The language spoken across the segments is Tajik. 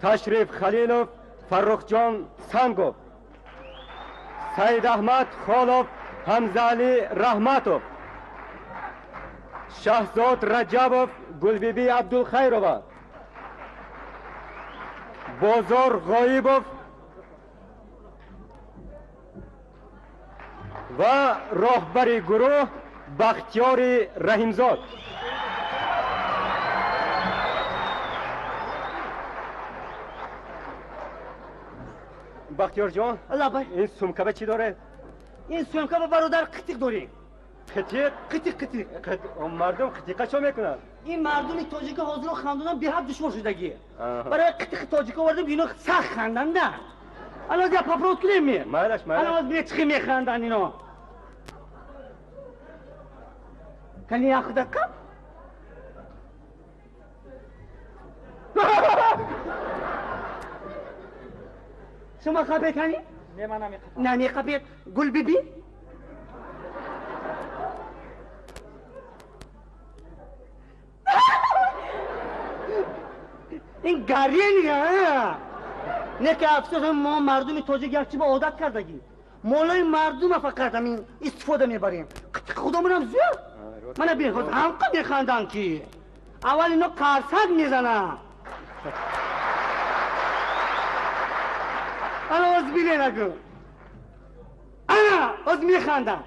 Ташриф Халилов, Фаррухҷон Сангов, Саидаҳмад Холов, Ҳамзаалӣ Раҳматов, Шаҳзод Раҷабов, Гулбибӣ Абдулхайрова, Бозор Ғоибов ва роҳбари гурӯҳ Бахтиёри Раҳимзод. Бахтиёрҷон, ин сумкаба чӣ доред? Ин сумкаба, бародар, қитиқ дорем. Қитиқ? Қитиқ, қитиқ. Мардум қитиқа чо мекунанд? Ин мардуми тоҷика ҳозиро хандонан беҳад душвор шудагӣ. Барои қитиқи тоҷика овардем, ино сахт ханданда. Ало я попробовать кунем ме? Майлаш, майлаш. Ало бе чӣ механданд ино. Кани як дақиқа? Шумо қапед кани? Не, ман намеқапам. Намеқапед. Гулбибӣ? Ин гарения. Не ки афсӯс, мо мардуми тоҷик як чӣ ба одат кардагӣ. Молои мардума фақат ҳамин истифода мебарем. Худомонам зиёд. Мана бин, ҳамқа механданд ки. Аввал ино қарсак мезананд. Ана оз билен аку. Ана оз механданд.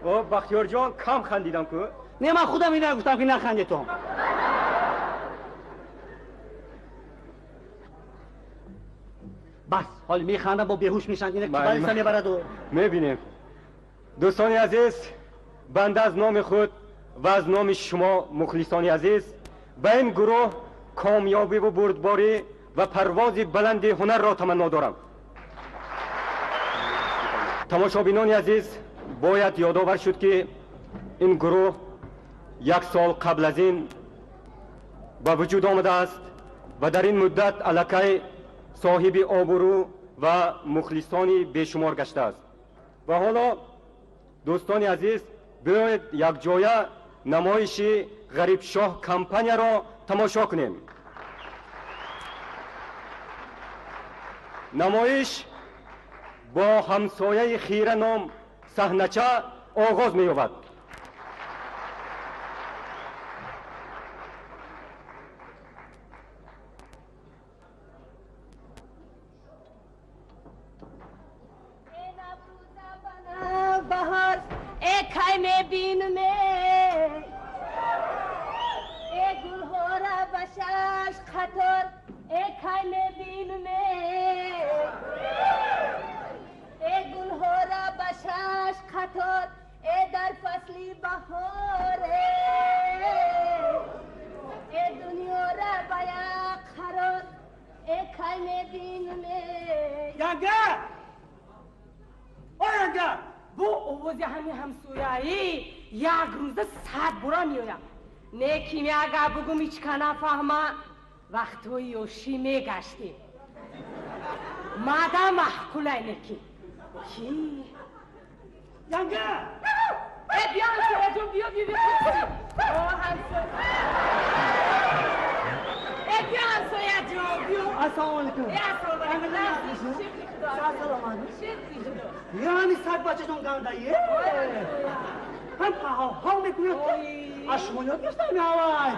О, Бахтиёрҷон, кам хандидам ку. Не, ман худам ина гуфтам ки нахандетон. Бас, ҳол механдам, бо беҳуш мешанд, ина кибалиса мебараду. Мебинем. Дӯстони азиз, банда аз номи худ ва аз номи шумо мухлисони азиз ба ин гурӯҳ комёбиву бурдборӣ ва парвози баланди ҳунарро таманно дорам. Тамошобинони азиз, бояд ёдовар шуд, ки ин гурӯҳ як сол қабл аз ин ба вуҷуд омадааст ва дар ин муддат аллакай соҳиби обрӯ ва мухлисони бешумор гаштааст. Ва ҳоло, дӯстони азиз, биёед якҷоя намоиши Ғарибшоҳ компанияро тамошо кунем. Намоиш бо ҳамсояи хира ном саҳнача оғоз меёбад. Баҳор э кай мебинме, э гулҳора ба шаш қатор, э кай мебинме, э гулҳора ба шаш қатор, э дар фасли баҳоре, э дунёра ба як қарор, э кай мебинме. Янга! О, янга! Бо овози ҳами ҳамсояӣ як рӯза 100 бора меоям. Не кими агар бугум ҳичка нафаҳма, вақтҳои ёшӣ мегаштем. Мада маҳқулай неки. Ки? Янга! Э, биё, ҳамсояҷон, биё, биё, биё. О, ҳамсоя. Э, биё, ҳамсояҷон, биё. Ассалому алайкум. Э, ассалому алайкум. Шукри Худо. Саломат. Шукри Худо. Яъни саг бачатон гандае? Ҳам ҳав мекунад. Аз шумо ёд гирифтам авай.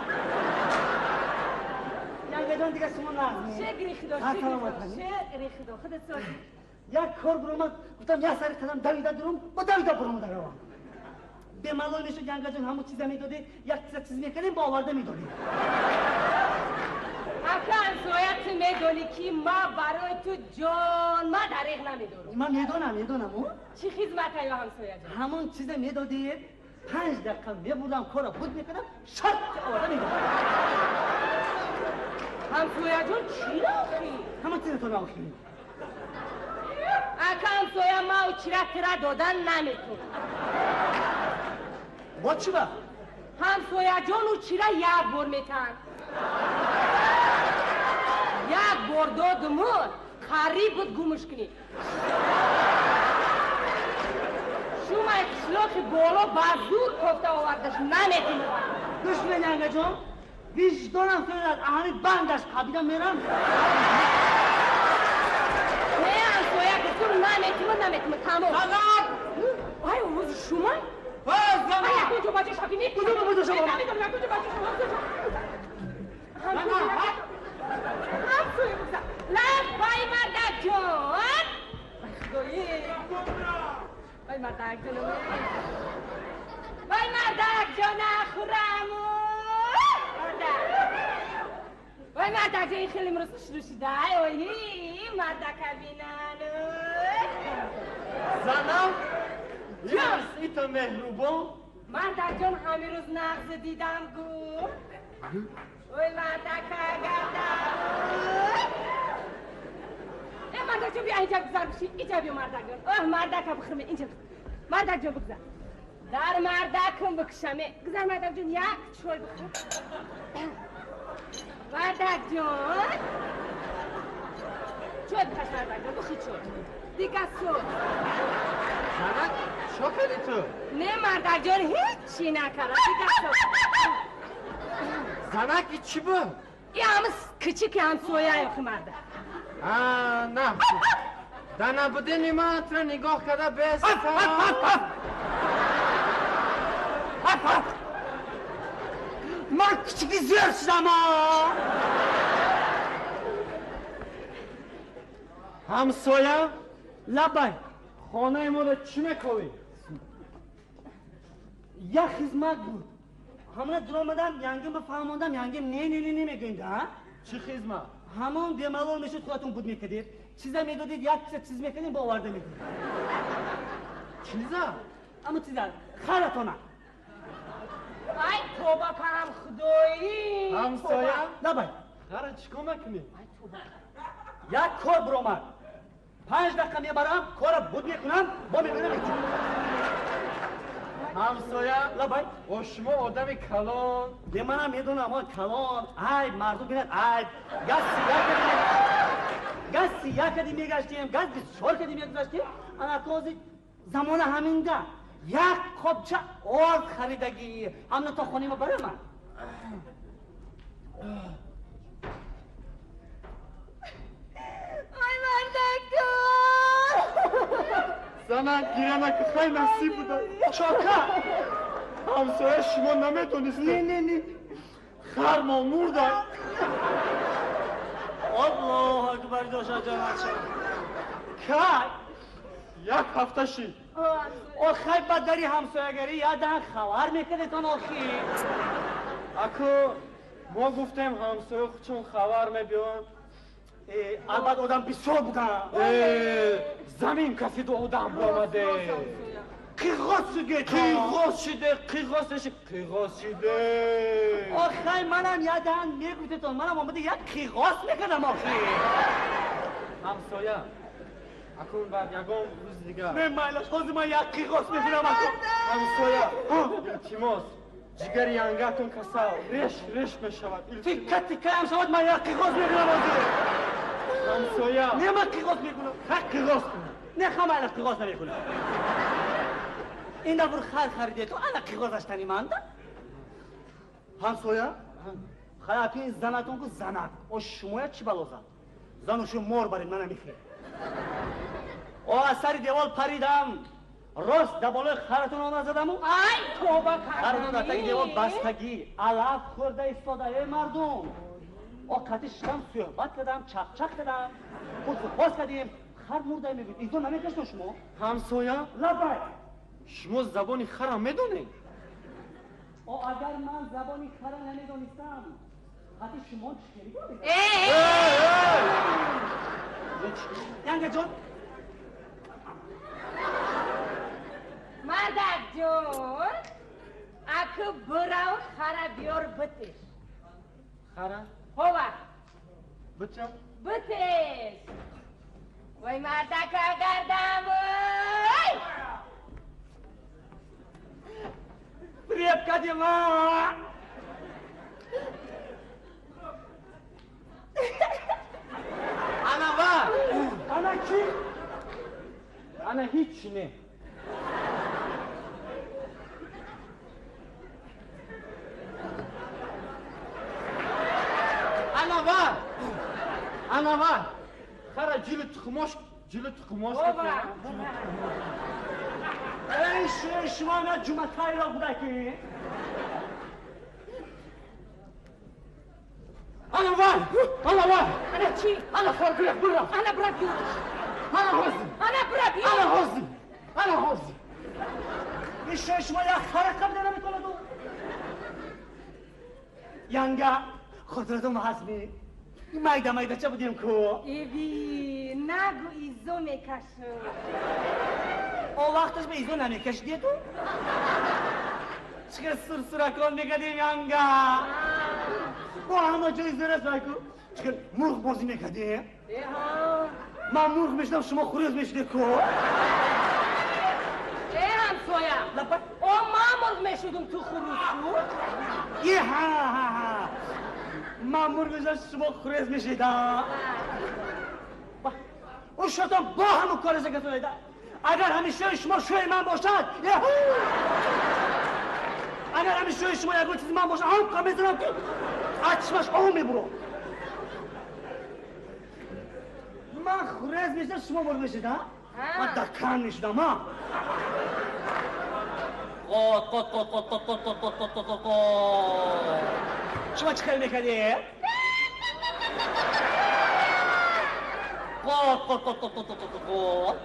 Янгаҷон, дига шумо нағз. Шукри Худо, шукри Худо. Худат сози. Як кор буромад, гуфтам як сари қадам давида дурум, бо давида буромада равам. Бемалол мешуд, янгаҷон, ҳамон чиза медодед, як чиза чиз мекардем, ба оварда медодем. Ака ҳамсоя, ту медонӣ ки ма барои ту ҷон ма дареғ намедорам. Ман медонам, медонам. Чӣ хизмата ё ҳамсояҷон? Ҳамон чиза медодед, 5 дақиқа мебурдам, кора буд мекардам, шарт оварда медодам. Ҳамсояҷон, чӣ охи? Ҳамон чизатон охи. Ака ҳамсоя, ма учира тира додан наметонам. Бо чӣ ба? Ҳамсояҷон, учира як бор метаҳанд. Як бор додуму қариб буд гумш кунӣ. Шумай қишлоқи боло ба зур кофта овардаш, наметонам. Гӯш кунед, янгаҷон, Виҷдонам сӯзад, ҳамин бандаш қабида мерам. Не, ҳамсоя гуфтум наметиму, наметиму, тамом. Занак! Ай, овози шума? Ҳа, занак! Ай, якунҷо бача шаки не? Куҷо бача шава? Намедонам, якунҷо бача шава. Ҳамсоя гуфта. Лаббай, мардак ҷон. Вай худои. Вай мардак ҷон. Вай мардак ҷон, хӯраму. Вай мардак ҷон, хеле имрӯз хушрӯ шуда. Ой, мардака бинан. Занам, имрӯз ито меҳрубон. Мардак ҷон, ҳамин рӯз нағз дидам гу. Ой, мардака гардам. Э, мардак ҷон, биё инҷа гузар бишин. Инҷа биё, мардак ҷон. Оҳ, мардака бихӯрме, инҷа. Мардак ҷон, бигузар. Дар мардакам бикушаме. Гузар, мардак ҷон, як чой бихӯр. Мардак ҷон. Чой бикаш, мардак ҷон, бихӯр чой. Дига суд. Занак, чо кардӣ ту? Не, мардак ҷон, ҳечи накардам. Дига суд. Занак, и чӣ буд? И ҳамис кичики ҳамсояё хи мардак. А, на. Дар набудини ман туро нигоҳ карда бес. Ман кичики зӯр шудам. Ҳамсоя? Лаббай. Хонаи моро чӣ мековӣ? Як хизмат буд. Ҳамона дуромадам, янгим бифаҳмондам, янгим не не не не мегӯем да. Чӣ хизмат? Ҳамон бемалол мешуд, худатон буд мекардед. Чиза медодед, як чиза чиз мекардем, бо оварда медодед. Чиза? Ҳамон чиза, харатона. Ай, тоба кардам, худоӣ. Ҳамсоя? Лаббай. Хара чӣ кор мекунӣ? Як кор биромад. 5 дақиқа мебарам, кора буд мекунам, бо мебинам. Ҳамсоя? Лаббай. О, шумо одами калон. Не, манам медонам, он калон. Айб, мардум бинад, айб. Газ 31 кади мегаштем, газ 24 кади мегузаштем. Ана този замона ҳаминда. Як қопча орд харидагӣ. Ҳамна то хонима барам ман. Ой, мардак ҷон. Занак, гиря накун, хай насиб буда. Чока. Ҳамсоя, шумо намедонистед. Не, не, не. Хармо мурда. Аллоҳу акбар, доша ҷонача. Кай? Як ҳафта шид. Охай, ба дари ҳамсоягарӣ ядан хабар мекардетон охи. Аку мо гуфтем ҳамсоя чун хабар мебиёнд. Албат одам бисёр будам. Замин касиду одам омаде. Қиғоз шуде. Қиғоз шиде, қиғоз шиде, қиғоз шиде. Охай, манам ядан мегуфтетон, манам омада як қиғоз мекардам охи. Ҳамсоя, акун баъд ягон рӯзи дигар. Не, майлаш, ҳозир ман як қиғоз мекунам акун. Ҳамсоя, илтимос, ҷигари янгатон касал, реш реш мешавад. Тикка тиккаям шавад, ман як қиғоз мекунам ҳозир. Ҳамсоя. Не, ман қиғоз мекунам. Ха, қиғоз кун. Не, ха, майлаш, қиғоз намекунам. Ин дафр хар харидету, ана қиғозаштани манда. Ҳамсоя? Хай, ин занатон ку занак. О, шумоя чӣ бало зад? Зану шу мор баред, мана мехӯред. О, аз сари девол паридам. Рост дар болои харатон омад задаму. Ай, тоба кардам. Харатон дар таги девол бастагӣ. Алаф хӯрда истода, эй мардум. О, қати шитам суҳбат кардам, чақчақ кардам. Худхоз кардем. Хар мурда мегӯед. Изо намекашто шумо? Ҳамсоя? Лаббай. Шумо забони хара медонед? О, агар ман забони хара намедонистам, қати шумо чӣ хеле гап? Янга ҷон. Мардак ҷон, аку бирав хара биёр битеш. Хара? Ҳова. Битям? Битеш. Вой, мардака гардам. Ой! Фиреб кардем. Ана ва. Ана кӣ? Ана ҳеҷ не. Анавар! Анавар! Хара ҷилу тухмош, ҷилу тухмош. Эй, шуи шумо на ҷумъатайро буда ки? Анавар! Анавар! Ана чӣ? Ана харгӯяк бирав! Ана бира биё! Ана ҳозир! Ана бира биё! Ана ҳозир! Ана ҳозир! Ин шуи шумо як харака буда наметавонаду. Янга, хотиратон ҳаст ми? Майда майдача будем ку? Эви, нагу изо мекашам. О вақташ ба изо намекашидӣ ту? Чӣ сурсуракон мекардем, янга? Бо ҳама ҷои зӯрас ку? Чӣ мурғ бозӣ мекардем? Ман мурғ мешудам, шумо хурӯз мешудед ку? Э, ҳамсоя! О, ман мурғ мешудум, ту хурӯз ку? Е, ҳа, ҳа, ҳа. Ман мурғ мешудам, шумо хурӯз мешидам. Ӯ шотон бо ҳамун кореша касонида. Агар ҳамин шӯи шумо шӯи ман бошад, агар ҳамин шӯи шумо ягон чизи ман бошад, ҳам мезанам ки аз чишмаш об мебурад. Ман хурӯз мешудам, шумо мурғ мешудед, а? Ман дакан мешудам, а? Қот, қот, қот, қот, қот, қот, қот, қот, қот, қот, қот. Шумо чӣ хел мекардед? Қот, қот, қот, қот, қот, қот, қот, қот.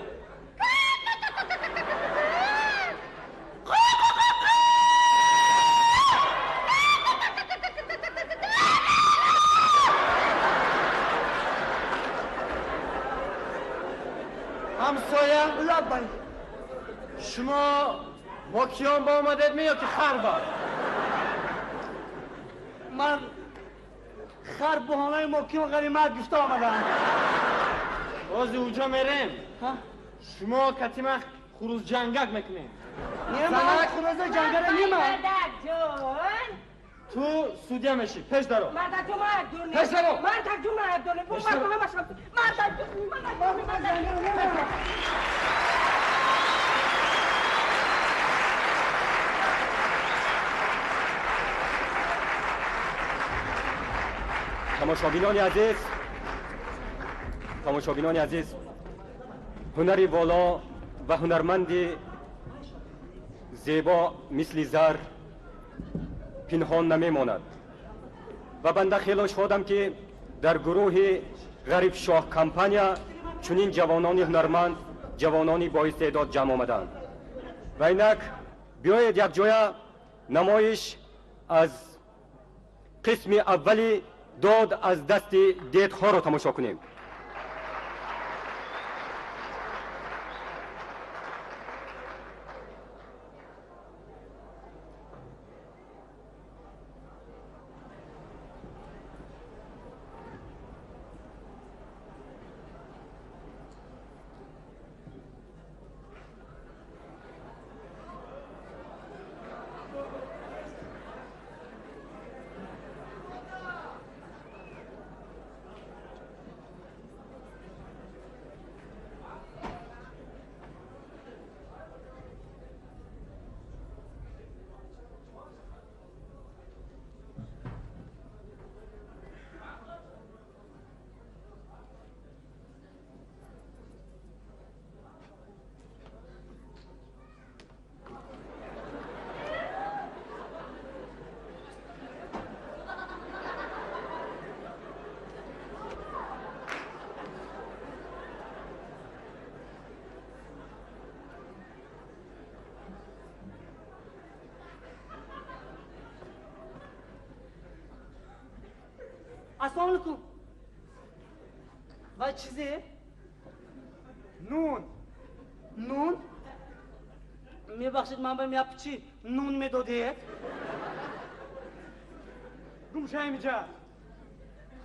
Ҳамсоя? Лаббай. Шумо мокиён ба омадед ми ё ки хар ба? Ман хар буҳонаи мокиён ғанимат гуфта омадам. Ози уҷо мерем. Шумо катима хурӯзҷангак мекунем. Не, ман хурӯза ҷангара нема. Мардак ҷон! Ту судья мешӣ, пеш даро. Мардак ҷон, ман айбдор нестам. Пеш даро! Мардак ҷон, ман айбдор нестам. Пеш даро! Мардак ҷон, мардак ҷон, мардак ҷон. Тамошобинони азиз, тамошобинони азиз, ҳунари воло ва ҳунарманди зебо мисли зар пинҳон намемонад ва банда хело шодам ки дар гурӯҳи Ғарибшоҳ компания чунин ҷавонони ҳунарманд, ҷавонони боистеъдод ҷамъ омаданд. Ва инак биёед якҷоя намоиш аз қисми аввали дод аз дасти дедҳоро тамошо кунем. Ассалому алайкум. Ва чизе? Нун. Нун? Мебахшед, ман ба як пичи нун медодед? Гум ша инҷа.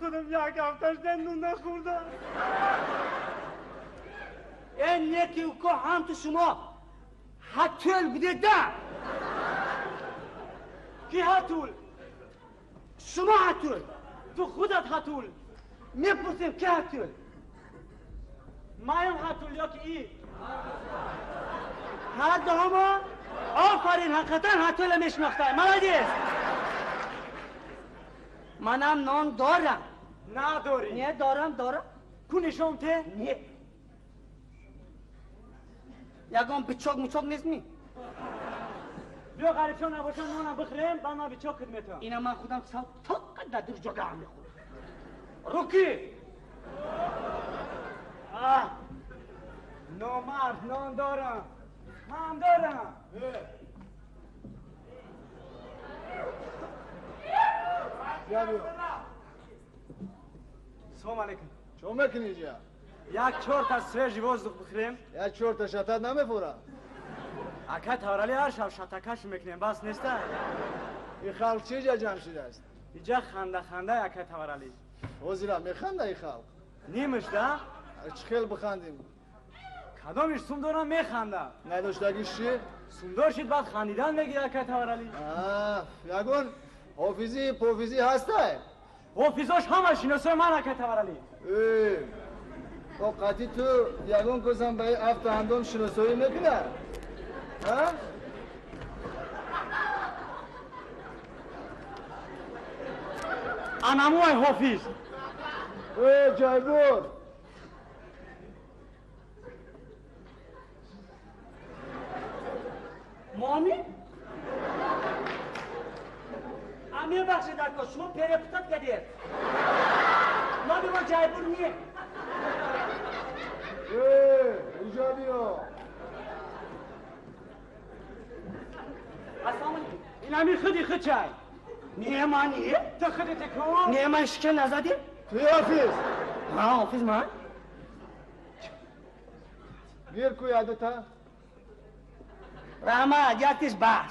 Худам як ҳафта шуда нун нахӯрдам. Э, неки уко ҳам ту шумо ҳатул будед да? Ки ҳатул? Шумо ҳатул. Ту худат ҳатул. Мепурсем, ки ҳатул? Маям ҳатул ё ки и? Ҳар дуҳамо? Офарин, ҳақиқатан ҳатула мешинохтам. Молодец. Манам нон дорам. Надорӣ. Не, дорам, дорам. Ку нишон те? Не. Ягон бичок мучок нест ми? Биё ғарибшон набошам нонам бихӯрем, баъд ман бичок кид метавам. Ина ман худам сал тоққа дар дур ҷогаам мехӯрам. Руки! Номард нон дорам. Ман дорам. Салом алейкум. Чо мекунӣ ҷа? Як чорта свежий воздух бихӯрем. Як чорта шатат намефора? Ака Таврали ҳар шаб шатакаш мекунем, бас неста? И халқ чӣ ҷа ҷамъ шудааст? Иҷа ханда ханда ака Таврали. Ҳозира механда и халқ? Нимаш да? Чӣ хел бихандем? Кадомиш сум дорам механда. Надоштагиш чӣ? Сумдор шид баъд хандидан мегирад ака Таврали. Ягон ҳофизӣ пофизӣ ҳастай? Ҳофизош ҳама шиносои ман ака Таврали. О қатъи ту ягон касам ба афту ҳандом шиносоӣ мекунад? Анамуай ҳофиз. Э, ҷайбур! Моми? Мебахшед ако, шумо перепутать кардед. Номи мо Ҷайбур не. Э, инҷо биё. Ассалому алейкум. Инами худи худчай. Не, ман не. Ту худите ку? Не, ман шикан назадем. Туи ҳофиз? Ҳа, ҳофиз ман. Гир ку ядута. Раҳмат, яктиш бас.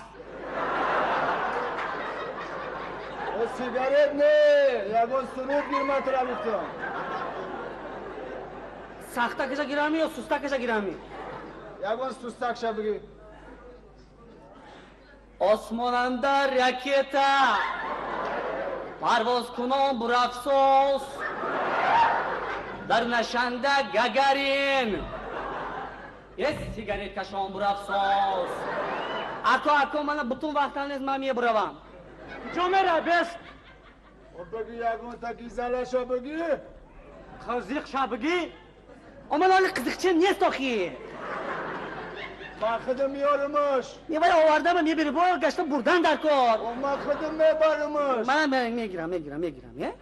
О сигарет не, ягон суруд гир ман тура гуфтам. Сахтакаша гирами ё сустакаша гирами? Ягон сустакша бигир. Осмонанда ракета парвоз кунон бурафсос, дар нашанда Гагарин е сигарет кашон бурафсос. Ако, ако, мана бутун вақтам нест, ман мебуравам. Куҷо мера бест? О бигӣ ягон таки залаша бигӣ. Қизиқша бигӣ? О ман ҳоли қизиқчиам нест охи. Ман худам меёрумаш. Мебари овардама мебери бо гашта бурдан дар кор. О ман худам мебарумаш. Ман мегирам, мегирам, мегирам, е?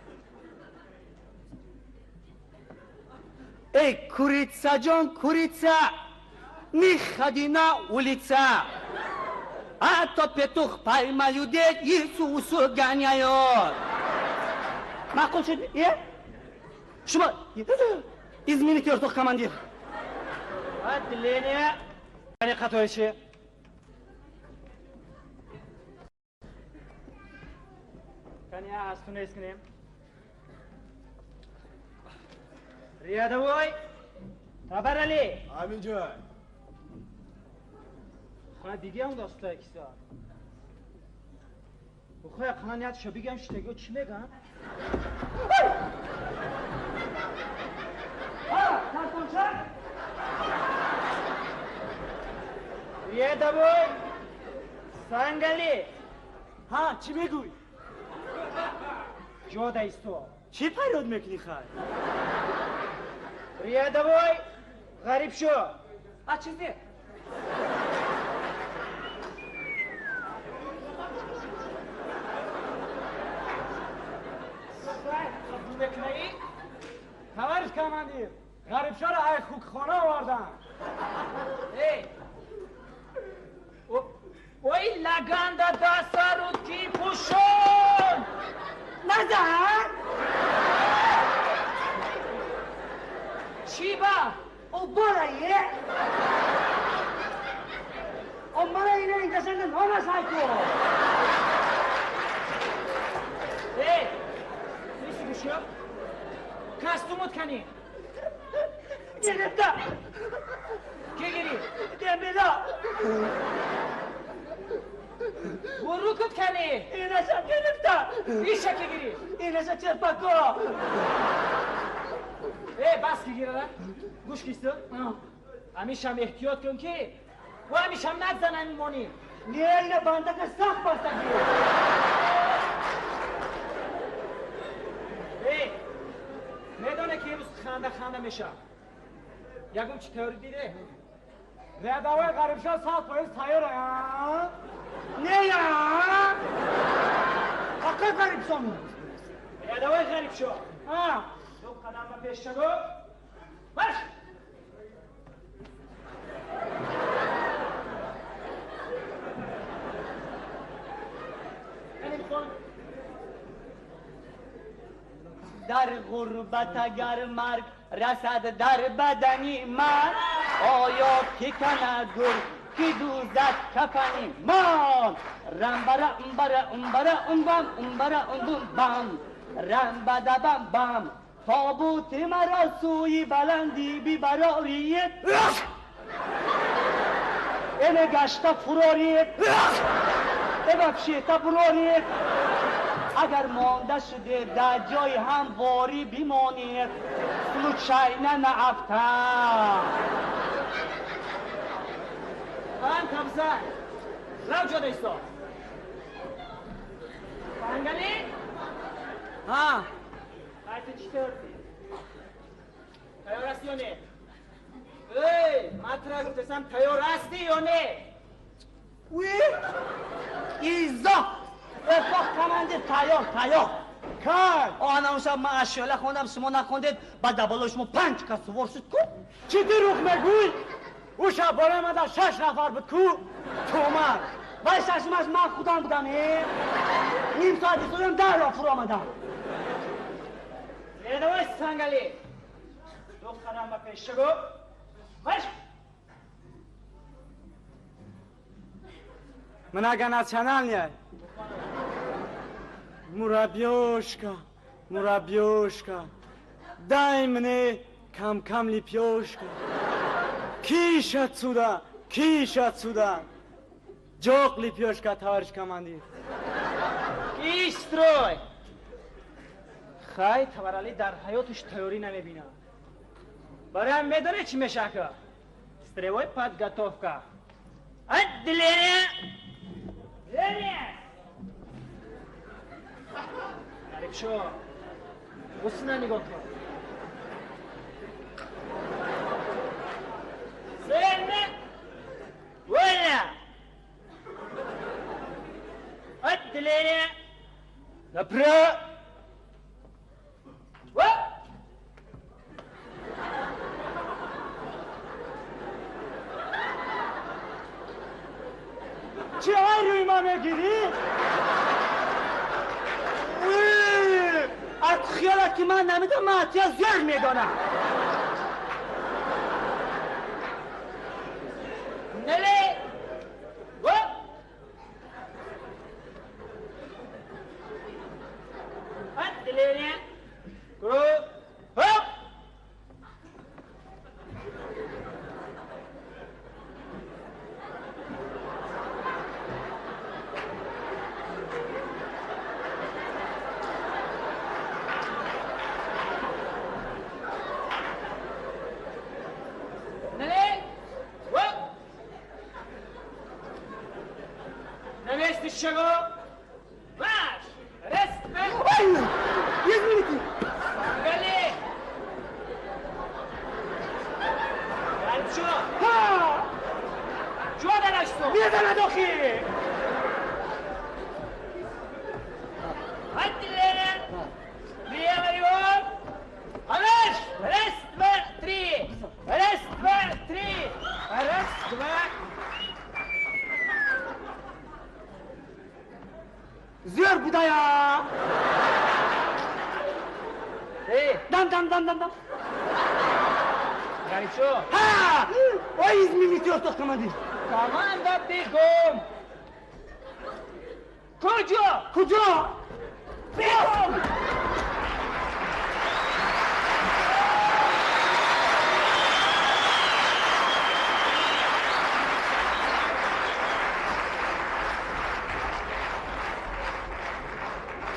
Эй, курица ҷон, курица, не ходи на улица, а то петух поймают Иисусу гоняют. Маъқул шуд, е? Шумо измените ортоқ командир. Отделение. Яъне қатоиши. Кани аз ту нест кунем. Рядовой Табарали. Ҳамин ҷой. Хона бигиам доста киса. Бухоя қана ниятша бигиам шитего чӣ меган? Картончак? Рядовой Сангали. Ҳа, чӣ мегӯй? Ҷода исто. Чӣ фарёд мекунӣ хай? Рядовой Ғарибшо. А чизе? Қабул мекунаӣ? Товарищ командир, Ғарибшоро ай хукхона овардам. Эй! Ой, лаганда дасарут ки пӯшон! Назар! Чӣ ба? О барае? О мана ина ингашанда номасайко. Эй! Неси гӯшё? Кастумут канӣ? Гирифта. Ки гирифт? Дембела. Бурукут канӣ? Инаша гирифта. Иша ки гирифт? Инаша черпако. Э, бас ки гирада? Гӯш кисту? Ҳамишам эҳтиёт кун ки ва ҳамишам назанам монӣ. Не, ина бандака сахт бастаги. Э, Ханда ханда мешавад. Ягон чӣ тайёрӣ диде? Рядовой Ғарибшоҳ 100% тайёра. Не я! Какой Ғарибшоҳ? Рядовой Ғарибшоҳ. А? Ду қадам ба пеш шаго. Марш! Дар ғурбат агар марг расад дар бадани ман, оё ки канад гур ки дӯзад кафани ман? Рамбара умбара умбара умбам умбара умбум бам рамбадабам бам, тобути маро сӯи баландӣ бибарорид, эне гашта фурорид, эвабшета бурорид. Агар монда шуде дар ҷои ҳамворӣ бимонед, случайно наафтад. Ман табза. Рав ҷода исто. Фангали? Ҳа. Қайти чӣ тайёрдӣ? Тайёр ҳастӣ ё не? Эй, ман тура гуфтасам, тайёр ҳастӣ ё не? Уи! Изо! Рафоқ командир, тайёр, тайёр. Кай? Ана он шаб ман ашёла хондам, шумо нахондед, ба дабалои шумо панҷ кас сувор шуд ку? Чӣ дурӯғ мегӯй? Ӯ шаб болои ман дар шаш нафар буд ку? Томар. Вай шашумаш ман худам будам, э? Ним соат истодам, дарро фуромадам. Рядовой Сангали. Ду қадам ба пеш шаго. Марш! Многонациональная. Мурабьёшка, мурабьёшка, дай мне кам-кам лепёшка. Киш отсюда, киш отсюда. Ҷоқ лепёшка, товарищ командир. Киш строй! Хай, Таваралӣ дар ҳаёташ тайёрӣ намебинад. Бароям медонед чӣ мешака? Строевой подготовка. Отделение! Отделение! Ғарибшоҳ, ҳусна нигоҳ кун. Цельно! Вольно! Отделение! Направо! Оп! Чӣ ай рӯи ман мегирӣ? Аз хиёлат ки ман намедонам, ман атия зӯр медонам. Нале! Оп! Отделение! Круг! Оп! Нале! Оп! На месте шагу! Марш! Раз, два! Ой! Извините! Гали! Ғарибшоҳ! Ҳа! Ҷо дарашто! Мезанад охи! Отделение! Левый угол! Марш! Раз, два, три! Раз, два, три! Раз, два! Зӯр будая! Эй! Дам, дам, дам, дам, дам. Ғарибшоҳ! Ҳа! Ой, измените, ортоқ командир. Команда бегом! Куҷо? Куҷо? Бегом!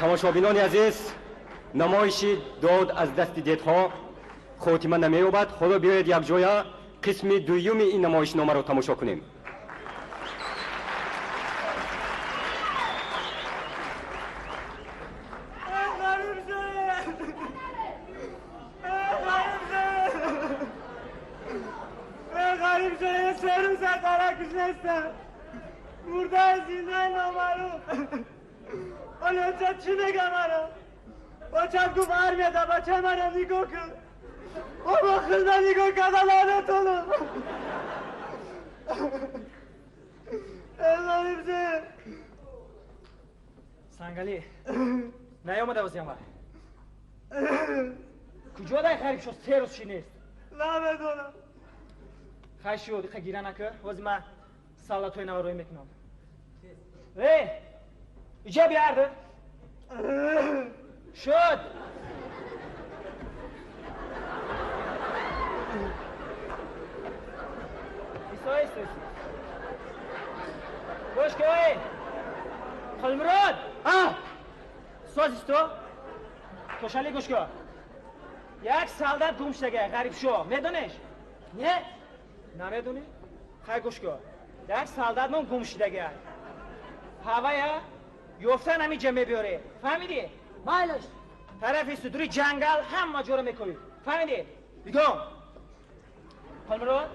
Тамошобинони азиз, намоиши дод аз дасти дедҳо хотима намеёбад. Ҳоло биёед якҷоя қисми дуюми ин намоишномаро тамошо кунем. Ғарибшоҳ! Ғарибшоҳ! Дигар даракш нестам. Мурдаи зиндаи номаълум. Ҳоло ча чӣ мегам мара? Бачам гуфт армияда бачаи мара нигоҳ кун. Бобо хизмат нигоҳ карда наметонам. Сангалӣ наёмада озиям вай. Куҷо дай ғариб шуд? Се рӯз ши нест. Намедонам. Хай шуд, иқа гира накар. Ҳозир ман саллатҳои нава рӯй мекунам. Э, иҷа биярд. Шуд. Исто, исто, исто. Гӯш ки, ой. Қулмурод! А? Соз исто. Тошали гӯш ки. Як солдат гум шудага, Ғарибшоҳ. Медонеш? Не? Намедонӣ? Хай гӯш ки. Як солдат мон гум шудага. Ҳавая ёфтан ҳамиҷа мебиёре. Фаҳмидӣ? Майлаш. Тарафи судури ҷангал ҳама ҷоро мекоӣ. Фаҳмидӣ? Бигом. Қулмурод,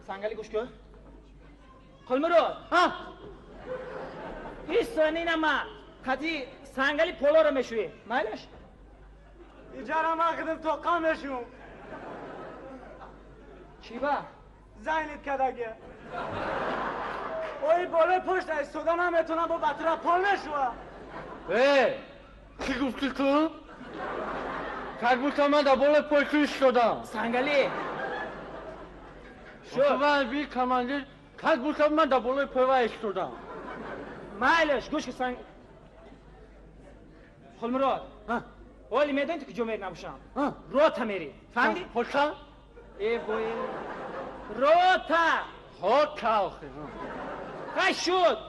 сангали гӯш кун. Қулмурод. А? Ҳиссонинама қади сангали полоро мешӯӣ. Майлаш? Иҷара ман хидм тоқа мешум. Чӣ ба? Зайнит кадаге. Ои болои пушта истода наметонам, бо батра пол мешува. Э, чӣ гуфтӣ ту? Как будто ман дар болои пой ту истодам. Сангали. Шуд. Би командир, как будто ман дар болои пой вай истодам. Майлаш, гӯш ки санг. Қулмурод. Оли медонӣ ту куҷо мери набошам? Рота мери. Фаҳмидӣ? Хоша? Э, вой. Рота! Хота охи. Хай шуд.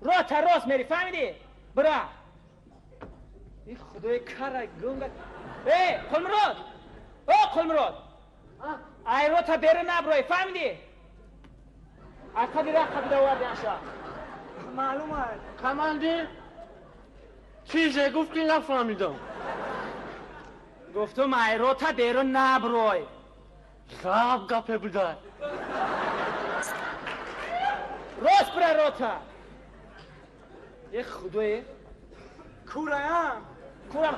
Рота рост мери, фаҳмидӣ? Бира. И худои кара гунга. Э, Қулмурод! О, Қулмурод! Ай рота берун наброй, фаҳмидӣ? Ақаби ра қабида оварди аша. Маълум аст. Командир, чизе гуфт ки нафаҳмидам. Гуфтум ай рота берун наброй. Заб гапе будай. Рост бира рота. Е худое. Кураям. Курам.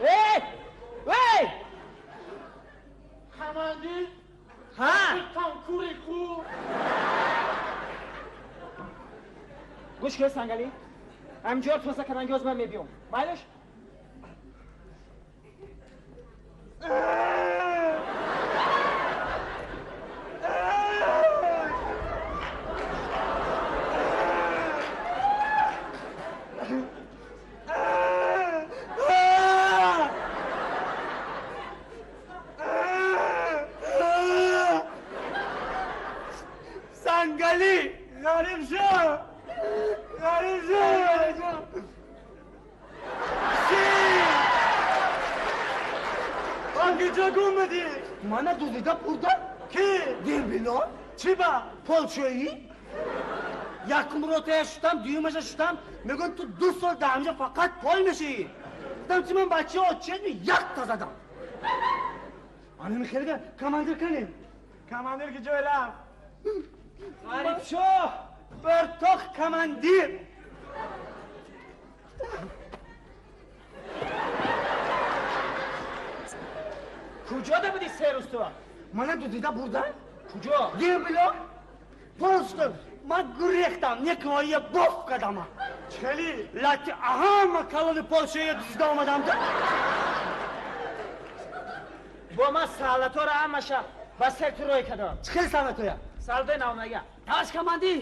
Эй! Эй! Командир, Ҳа? гуфтам кури ку. Гӯш кун сангалӣ. Ҳаминҷоро тоза кардан ҳоз ман мебиём. Майлаш? Сангалӣ, Ғарибшоҳ. Ғарибшоҳ. Чӣ? Он куҷо гум будӣ? Мана дуздида бурда? Кӣ? Дембело? Чӣ ба? Полшоӣ? Якум ротая шудам, дуюмаша шудам, мегӯян ту 2 сол дар ҳамҷа фақат пол мешавӣ. Гуфтам чи ман бачаи отчет якта задам. Ана михелга командир канем. Командир ки ҷой рафт? Ғарибшоҳ! Бертоқ командир. Куҷода будӣ се рӯз ту? Мана дуздида бурдан? Куҷо? Дембело? Просто ман гурехтам, некоя боф кардам. Чхели? Лати ҳама калони полшоия дуздида омадам. Бо ман саллаторо ҳамаша ба сер ту рой кардам. Чӣ хел саллатоя? Саллатои навомадага. Товарищ командир,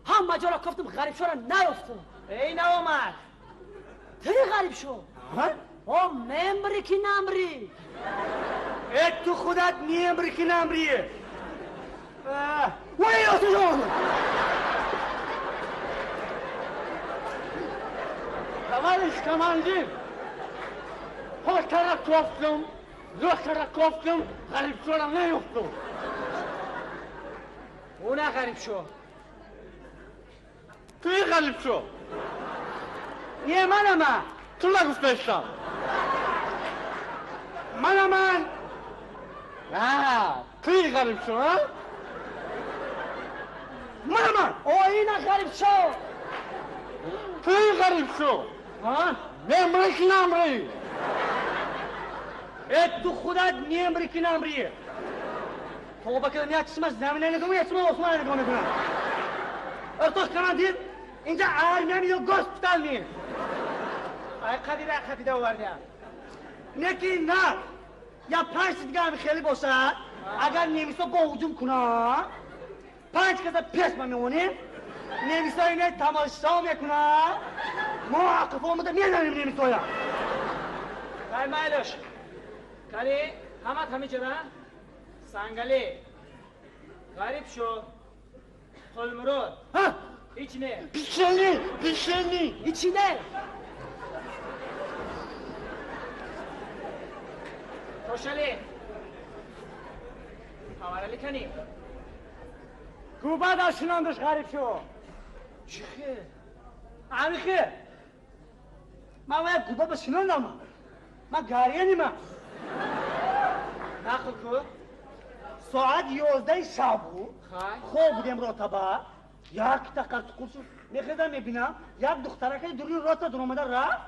ҳама ҷоро кофтам, Ғарибшоҳро наёфтам. Эй навомад. Тири Ғарибшоҳ? О, мемри ки намри. Э, ту худат мемри ки намри. Вой, отужон! Товарищ командир, хотара кофтам, зотара кофтам, Ғарибшоҳро наёфтам. Она Ғарибшоҳ. Туи Ғарибшоҳ? Не, манама. Ту нагуфтаистам. Манаман. А, туи Ғарибшоҳ, а? Манам. Оина ғариб шо. Ту ғариб шо. Ҳа? Мемри ки намри? Э, ту худат мемри ки намри? Тоба кардам, як чишмаш замина нигоҳ, як чишмаш осмона нигоҳ мекунам. Артош командир, инҷа армия ё госпитал ми? Ай қадира қапида овардиам. Не ки на. Я панҷ дига ҳами хеле бошад, агар немисо бо ҳуҷум кунанд, панҷ каса пеш ма мемонем, немисо ине тамошо мекунанд, мо ақиф омада мезанем немисоя. Ай майлаш. Кали, ҳамат ҳамиҷара? Сангали. Ғариб шо. Қулмурод. Ҳа? Ҳеч не. Пишени, пишени. Ҳичи не. Тошали. Хабарали кани. Губа да шинондаш ғариб шо. Чӣ хел? Ами хел. Ман вая губа ба шинондам. Ман гариянима. Нақл ку. Соат 11 шаб буд. Хай. Хоб будем ротаба. Як тақар шуд. Мехезам мебинам, як духтаракаи дуруни рота дуромада рафт.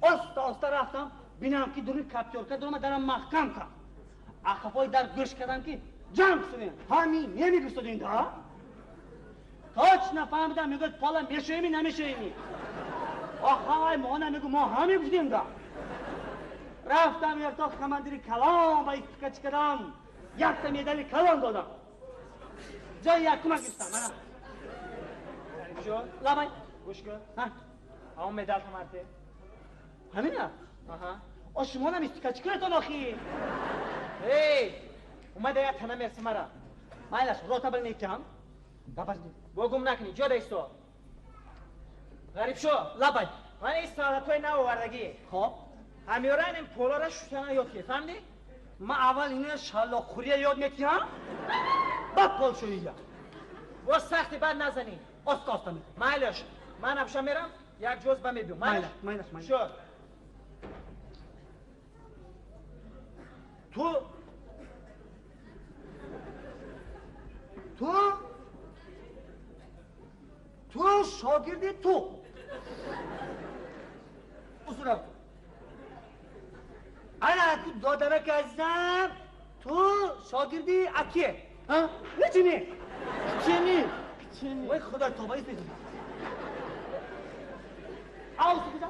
Оста оста рафтам, бинам ки дуруни каптёрка дуромада дарам маҳкам кард. Ақафои дар гӯш кардам ки ҷамъ шудем. Ҳами намегирсодем да? Точно фаҳмидам, мегӯяд пола мешӯеми намешӯеми. Охай, мо намегӯ, мо ҳаме гуфтем да. Рафтам ертоқ командири калон ба истикачи кардам. Якта медали калон додам. Ҷои якума гирифтам. Мана. Ғариб шо. Лабай. Гӯш кун. Ҳа? Ҳамон медал тамарте. Ҳамина? Аҳа. О шумо нам истикачи кунетон охи? Эй, омада як тана мерси мара. Майлаш, рота бил мекам. Гапаш не. Бо гум накунӣ, ҷо даисто. Ғариб шо. Лабай. Ман ин соатҳои нав овардагӣ. Хоб. Ҳамёран ин полора шуштана ёд гир, фаҳмидӣ? Ман аввал ина шаллоқхӯрия ёд метиҳам, баъд полшӯия. Боз сахти бад назанӣ. Оста оста мекунам. Майлаш, ман абша мерам, як ҷоз ба мебиём. Майлаш, майлаш, майлаш. Шо. Ту ту ту шогирди ту. Усура ту. Ана ту додарак азизам, ту шогирди акие. Ҳа? Нечини? Пичени, пичени. Вой худо тоба истеди. Ау сукуза.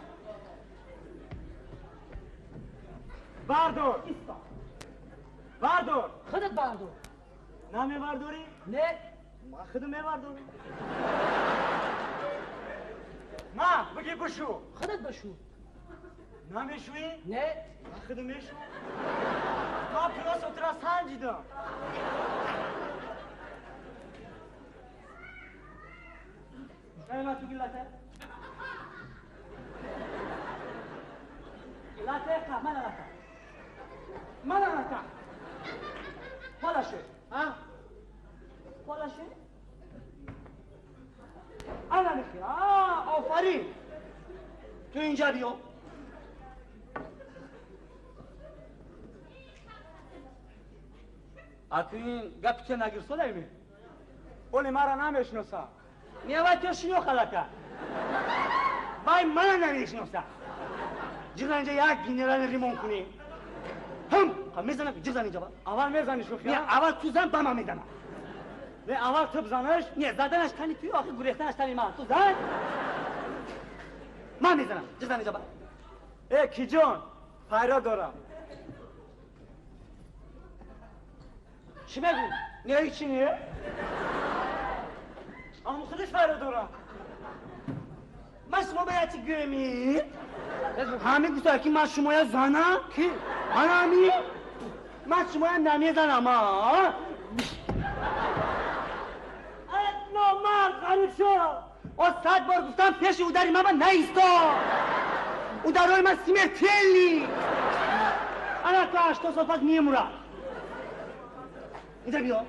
Бардор. Исто. Бардор. Худат бардор. Намебардорӣ? Не. Ман худам мебардорам. Ма, биги бишу. Худат бишу. Намешӯӣ? Не. Ман худам мешӯ. Ман пилосо тура санҷидам. Ма туги лата. Лата қа, мана лата. Мана лата. Полаше. Ҳа? Полаше. Ана мехи. А, офарин. Ту инҷа биё. А ту ин гапи че нагирсолайми? Оли мара намешиноса. Не, вай ту шиноха лата. Вай мана намешиноса. Ҷиғзан инҷа як генерали ремон кунӣ. Ҳам, қа мезанам, ҷиғзан инҷа ба. Аввал мезанӣ шӯхи? Не, аввал ту зан, ба ман мезанам. Не, аввал ту бизанаш? Не, заданаш тани туи, охир гурехтанаш тани ман. Ту зан. Ман мезанам. Ҷиғзан инҷа ба. Э, киҷон, файрод дорам. Чӣ мегӯ? Не, ҳечи не. Аммо худаш файрод дорам. Ман шумо ба як чӣ гӯемӣ? Ҳами гуфта ки ман шумоя занам? Ки? Ман ҳами? Ман шумоя намезанам, а? Номард, ғариб шо. О 100 бор гуфтам пеши удари ман ба наисто. Ударои ман смертельный. Ана ту 80 сол пас мемурад. Инҷа биё.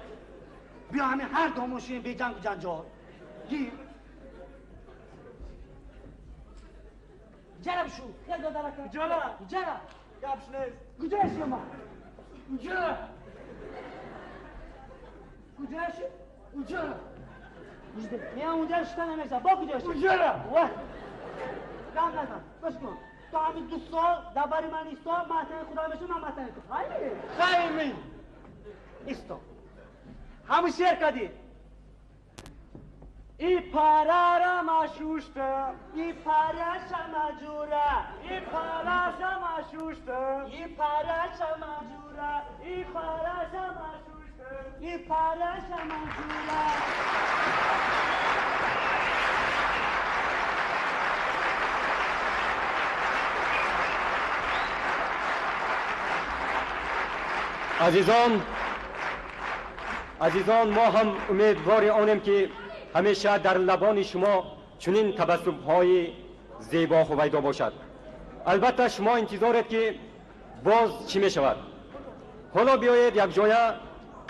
Биё ҳамин ҳар домошӯем бе ҷангу ҷанҷол. Гир. Ҷара бишу. Хел додарака. Ҷара. Ҷара. Гапш нест. Куҷоя шума? Уҷа. Куҷоя шу? Уҷа. Не онҷа шита намеша. Бо куҷо ши? Уҷара. Ва. Гап назан. Гӯш кун. То ҳамин 2 сол дар бари ман исто, матани худо мешум, ман матани ту. Хайми? Хайми. Исто. Ҳамун шер кардӣ. И парара машушта, и параша маҷура, и параша машушта, и параша маҷура, и параша машушта, и параша маҷура. Азизон, азизон, мо ҳам умедвори онем ки ҳамеша дар лабони шумо чунин табассумҳои зебо ҳувайдо бошад. Албатта шумо интизоред ки боз чӣ мешавад. Ҳоло биёед якҷоя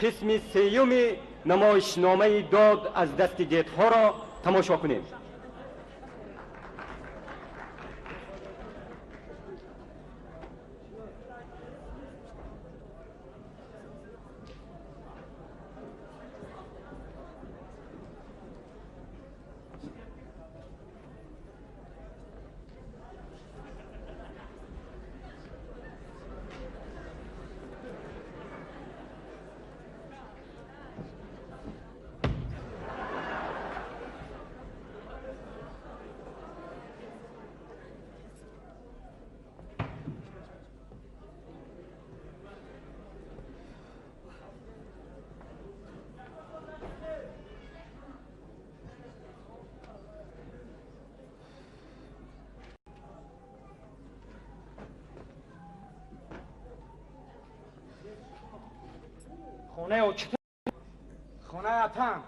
қисми сеюми намоишномаи дод аз дасти дедҳоро тамошо кунем. Хонаи очита, хонаи атам.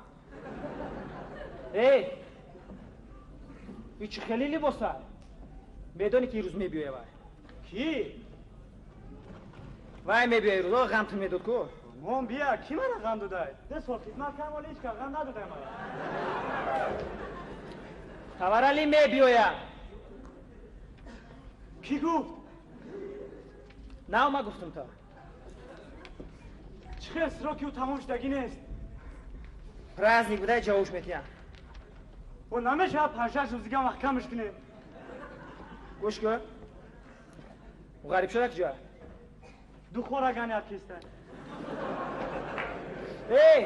Эй, ичи хеле либоса. Медонӣ ки ирӯз мебиёя вай? Ки? Вай мебиёя ирӯз, о ғам ту медод ку? Мон бия, ки мара ғам додай? 2 сол хидмат кардам, вале ҳеҷ кас ғам надодай мара. Таварали мебиёя. Ки гуфт? Нав ма гуфтум то. Чӣ хел сроки ӯ тамом шудагӣ нест? Праздник будай ҷавобш метиҳам. О намешавад 5-6 рӯз дига маҳкамаш кунем. Гӯш кун. Ӯ ғариб шуда куҷо? Ду хора ганият киста. Эй,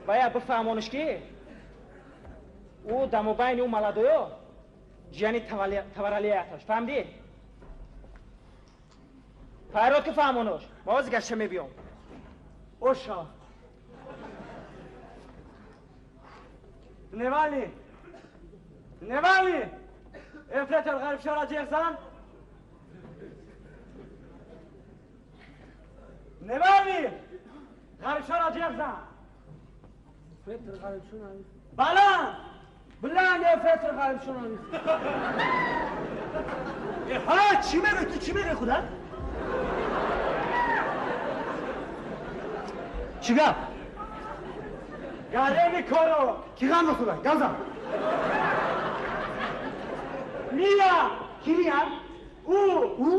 бая бифаҳмониш ки ӯ дамобайни ӯ маладоё ҷияни таваралияташ. Фаҳмидӣ? Файрод ки фаҳмонош. Ма ози гашта мебиём. Оша. Дневали! Дневали! Эфретер ғарибшора ҷеғ зан! Дневали! Ғарибшора ҷеғ зан! Эфретер ғарибшора. Баланд! Баланд эфретер ғарибшора. Ҳа, чӣ мегӯӣ ту, чӣ мегӯӣ худат? Чӣ гап? Гареми коро! Ки ғам дохуда? Гап зан! Мия! Ки мия? Ӯ! Ӯ?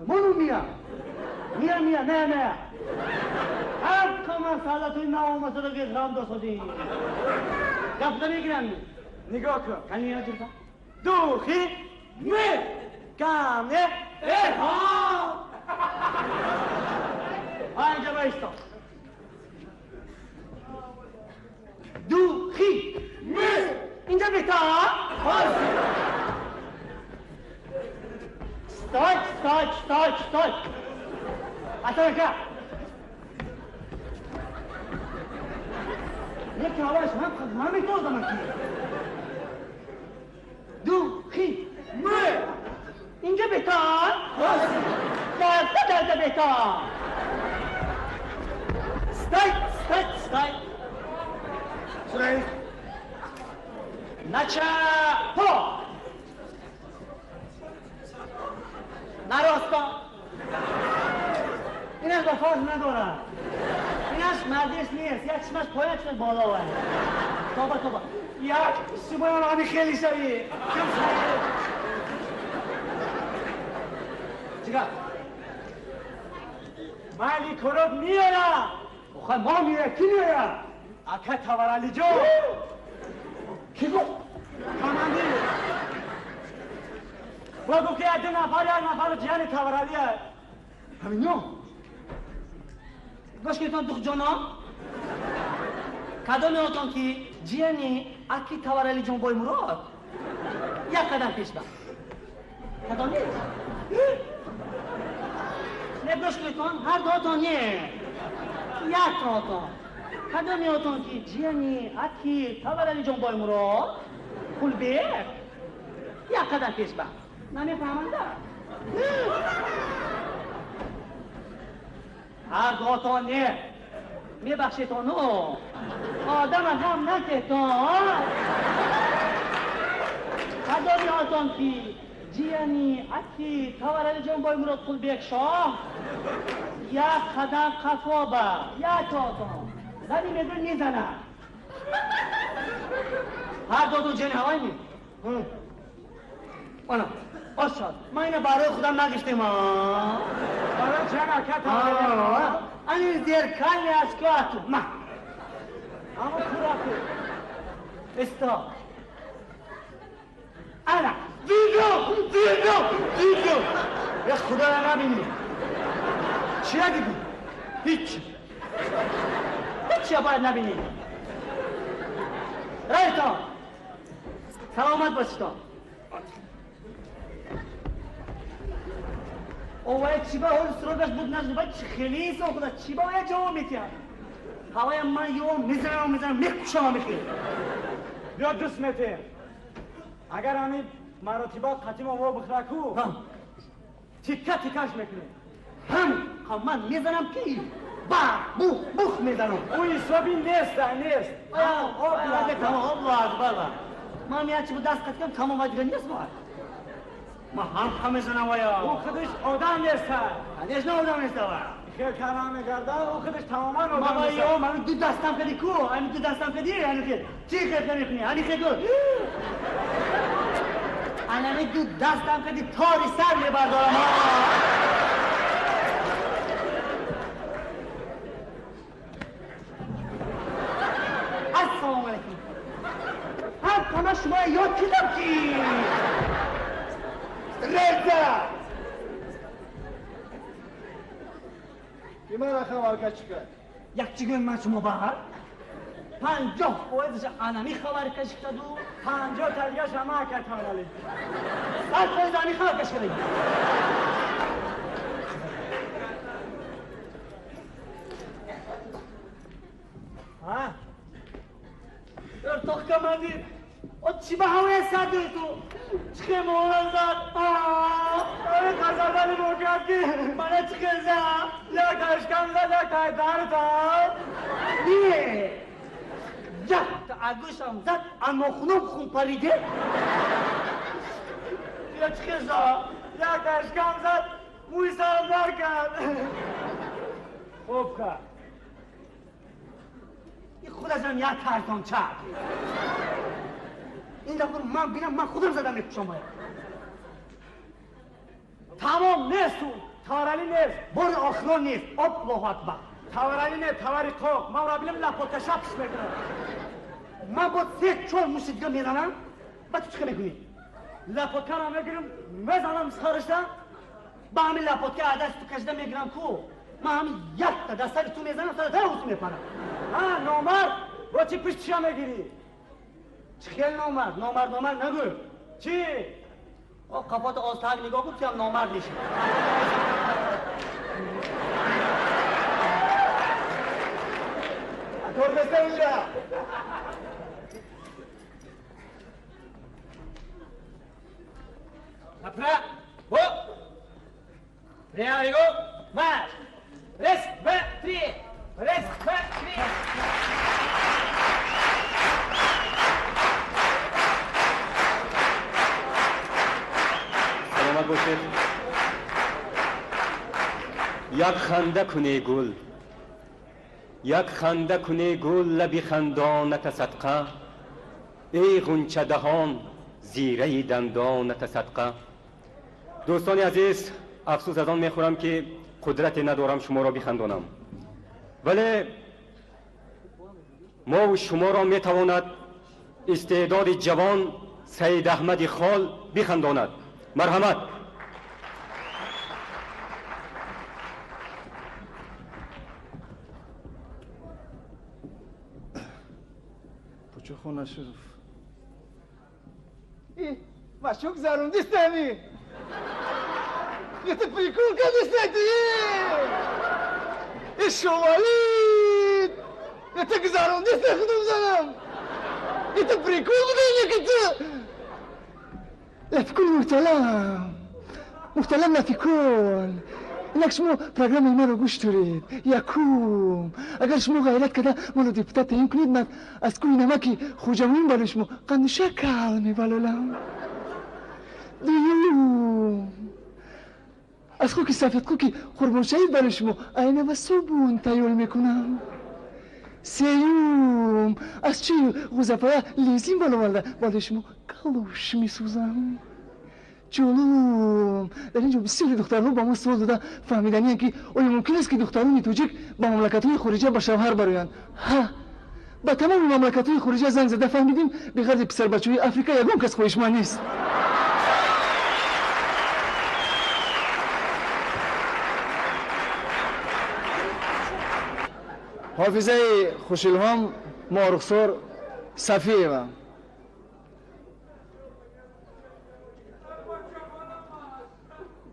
Мону мия! Мия, мия, не, не! Ҳар каман салатои наомасада ки ғам досодӣ. Гап намегирам. Нигоҳ кун. Кани ҷурта? Духи! Ме! Каме! Э, ҳа! Анҷа баисто. Духи! Ме! Инҷа беҳтар? Стой, стой, стой, стой! Атака! Яке ҳаваш ҳам ҳамитозам ки. Духи! Ме! Инҷа беҳтар? Дарда, дарда беҳтар! Стой, стой, стой! Стой! Начало! Наросто! Инаш ба фарқ надорад. Инаш мардиш нест. Як чишмаш поён, як чишмаш боло вай. Тоба, тоба. Як шумоён ҳами хеле шавӣ. Чӣ гап? Майли корот меояд. Охай мо меояд, кӣ меояд? Ака Таваралиҷон. Ки гуфт? Командир. Ва гуфт ки як ду нафар, як нафар ҷияни Таваралия. Ҳамино? Гӯш кунедтон, духҷоно. Кадоме отон ки ҷияни аки Таваралиҷон Боймурод, як қадам пеш ба. Кадоме? Не, гӯш кунедтон, ҳар дуотон не. Як отон. Кадоме отон ки ҷияни аки Таваралиҷон Боймурод, Кулбек, як қадам пеш ба. Намефаҳманда? Ҳар дуотон не. Мебахшедтону. Одама ғам накетон. Кадоме отон ки ҷияни аки Таваралиҷон Боймурод Кулбек шоҳ, як қадам қафо ба. Як отон. Зани мегӯ мезана. Ҳар дуотон ҷияни ҳавай ми? Ана, ошад. Ман ина барои худам нагиштем. Барои ҷиян ака Таваралиҷон. Ани зеркали очкоату. Ма. Аммо кураку. Исто. Ана, дидам, дидам, дидам. Е, худоя набинӣ. Чия дидӣ? Ҳичи. Ҳичия бояд набинӣ. Райтон. Саломат бошитон. Овая чӣ ба ҳоли сурогаш буд нашуд, баъд чӣ хеле инсон худа чӣ ба оя ҷавоб метиҳад? Ҳавая ман ё мезанам, мезанам, мекушам мехел. Биё дӯст метем. Агар ҳамин маротиба қатимо во бихӯраку, тикка тиккаш мекунем. Ҳам ман мезанам ки ба бух бух мезанам. Ӯ ҳисоби нест, нест. Аллоҳу акбар. Ман як чӣ даст қатикам, тамом дига нест бояд. Ман ҳам ҳам мезанам вая. Ӯ худаш одам нест. Конечно одам нест ва. Хел калам мегардад, ӯ худаш тамоман одам нест. Ман ман ду дастам кади ку, ами ду дастам кади, ани хел. Чӣ хел мекунӣ? Ани хел ку. Анами ду дастам кади тори сар мебардорам. Ассалому алайкум. Ҳам ҳама шумо ёд кардам ки Реза! Ки ман хабаркачӣ кард? Як чӣ гӯем ман шумо ба? 50% анами хабаркашӣ карду 50 та дигаш ҳама ака Таваралӣ. 100% ами хабаркашӣ кард. Ҳа? Ӯртоқ командир, о чӣ ба ҳавоя сардои ту? Чӣ хел мола зад? Ами қазардани мокард ки мана чӣ хел зад? Як ашкам зад, як тай дарта. Не! Якта агӯшам зад, анохунам хун париде. Я чӣ хел зад? Як ашкам зад, мӯи сарам дар кард. Хуб кард. И худашам як тарсон чак. Ин дафъа ман бинам, ман худам задам мекушам бояд. Тамом нест ӯ. Таваралӣ нест. Бори охирон нест. Аллоҳу акбар. Таваралӣ не, тавари қоқ. Ман ӯро бинам лапоташа пиш мекунам. Ман бо 3-4 мушти дига мезанам, баъд ту чӣ хел мекунӣ? Лапоткаро мегирам, мезанам сарашда. Ба ҳамин лапотка аз дасти ту кашида мегирам ку. Ман ҳамин якта дар сари ту мезанам, сара тараф ту мепарам. Ҳа, номард, бо чӣ пиштиша мегирӣ? Чӣ хел номард? Номард, номард нагӯ. Чӣ? О, қафото озтак нигоҳ кун, туям номард мешӣ. Торбеста ира! Направо! Прямо марш! Раз, два, три! Раз, два, три! Саломат бошед. Як ханда куне гул, як ханда куне гул, лаби хандоната садқа, эй ғунчадаҳон зираи дандоната садқа. Дӯстони азиз, афсӯс аз он мехӯрам ки қудрате надорам шуморо бихандонам, вале мову шуморо метавонад Истеъдоди ҷавон Саид Аҳмади Хол бихандонад. Марҳамат. Пучухон Ашуров. И, Машук зарундистами! Это прикол, конечно, и шовалит! Это гзарундист худум занам! Это прикол, это... Лафикул мухталам! Мухталам лафикул! Инак шумо программаи маро гӯш доред. Якум, агар шумо ғайрат карда маро депутат таъин кунед, ман аз кӯи намаки Хоҷамин барои шумо қанду шакал мебалолам. Дуюм, аз хоки сафедхоки Қурбоншаҳид барои шумо айна ва собун тайёр мекунам. Сеюм, аз чию ғузафая лезин баловарда барои шумо калош месӯзам. Чорум, дар ин ҷо бисёри духтарҳо ба мо суол дода фаҳмиданианд, ки оё мумкин аст, ки духтарони тоҷик ба мамлакатҳои хориҷа ба шавҳар бароянд? Ҳа, ба тамоми мамлакатҳои хориҷа занг зада фаҳмидим, беғарзи писарбачаҳои Африка ягон кас хоҳишманд нест. Ҳофизаи Хушилҳом Морухсор Сафиева.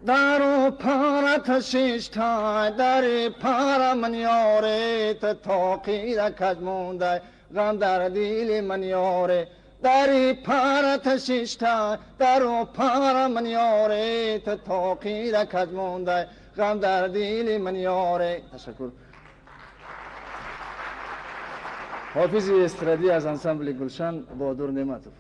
Дару пара ташишта, дари пара ман ёре, та тоқира каж мондай, ғам дар дили ман ёре. Дари пара ташишта, дару пара ман ёре, та тоқира каж мондай, ғам дар дили ман ёре. Ташаккур. Ҳофизи эстрадӣ аз ансамбли Гулшан Бодур Неъматов.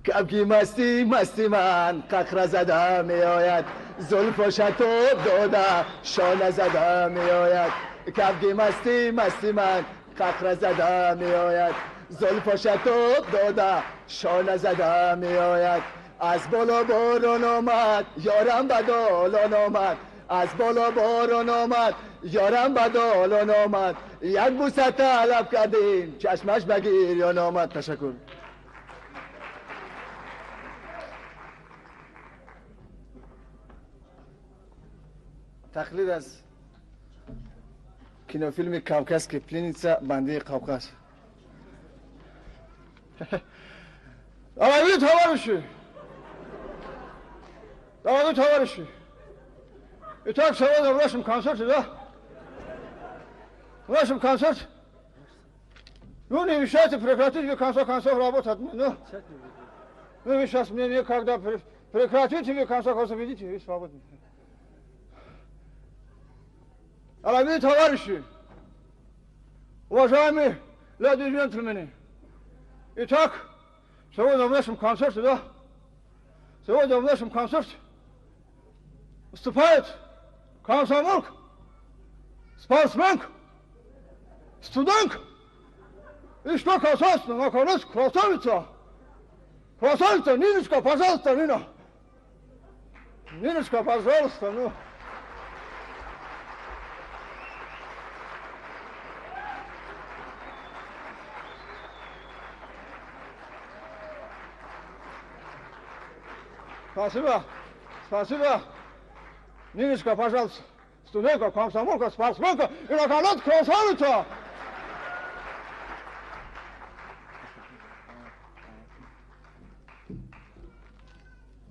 Кабки масти масти ман қақра зада меояд, зулфо шатоб дода шона зада меояд. Кабки масти масти ман қақра зада меояд, зулфо шатоб дода шона зада меояд. Аз боло борон омад, ёрам ба долон омад. Аз боло борон омад, ёрам ба долон омад. Як бӯса талаб кардем, чашмаш ба гирён омад. Ташаккур. Тақлид аз кинофилми Кавказский пленница, бандаи Қавқаз. Дорогие товарищи! Дорогие товарищи! Итак, сегодня в нашем концерте, да? В нашем концерте. Ну, не мешайте, прекратите, в конце концов, работать. Ну, вы сейчас мне некогда прекратите, в конце концов, идите, вы свободны. Дорогие товарищи, уважаемые леди и джентльмены, итак, сегодня в нашем концерте, да? Сегодня в нашем концерте выступает комсомолка, спортсменка, студентка и что касается, наконец, красавица! Красавица, Ниночка, пожалуйста, Нина! Ниночка, пожалуйста, ну! Спасибо, спасибо. Ниночка, пожалуйста, студентка, комсомолка, спортсменка и, наконец, красавица!